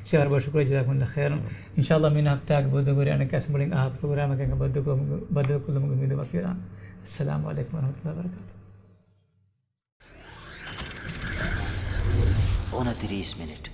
ޝޭޚް ވަރަށް ބޮޑު ޝުކުރިއްޔާ، ޖަޒާކުމުﷲ ޚައިރަން. އިންޝާﷲ މި ހަފްތާގެ ބޮދުގަ ހުރި އަނެއްކާ އަސް މުޅިން އާ ޕްރޮގްރާމަކަށް ބައްދަލުކޮށްލުމުގެ، ބައްދަލުކޮށްލުމުގެ އުއްމީދު ވަކިވެލާނަން. އައްސަލާމު ޢަލައިކުމް ވަރަޙްމަތުﷲ ވަބަރަކާތުހު. އޮނަތިރީސް މިނިޓް.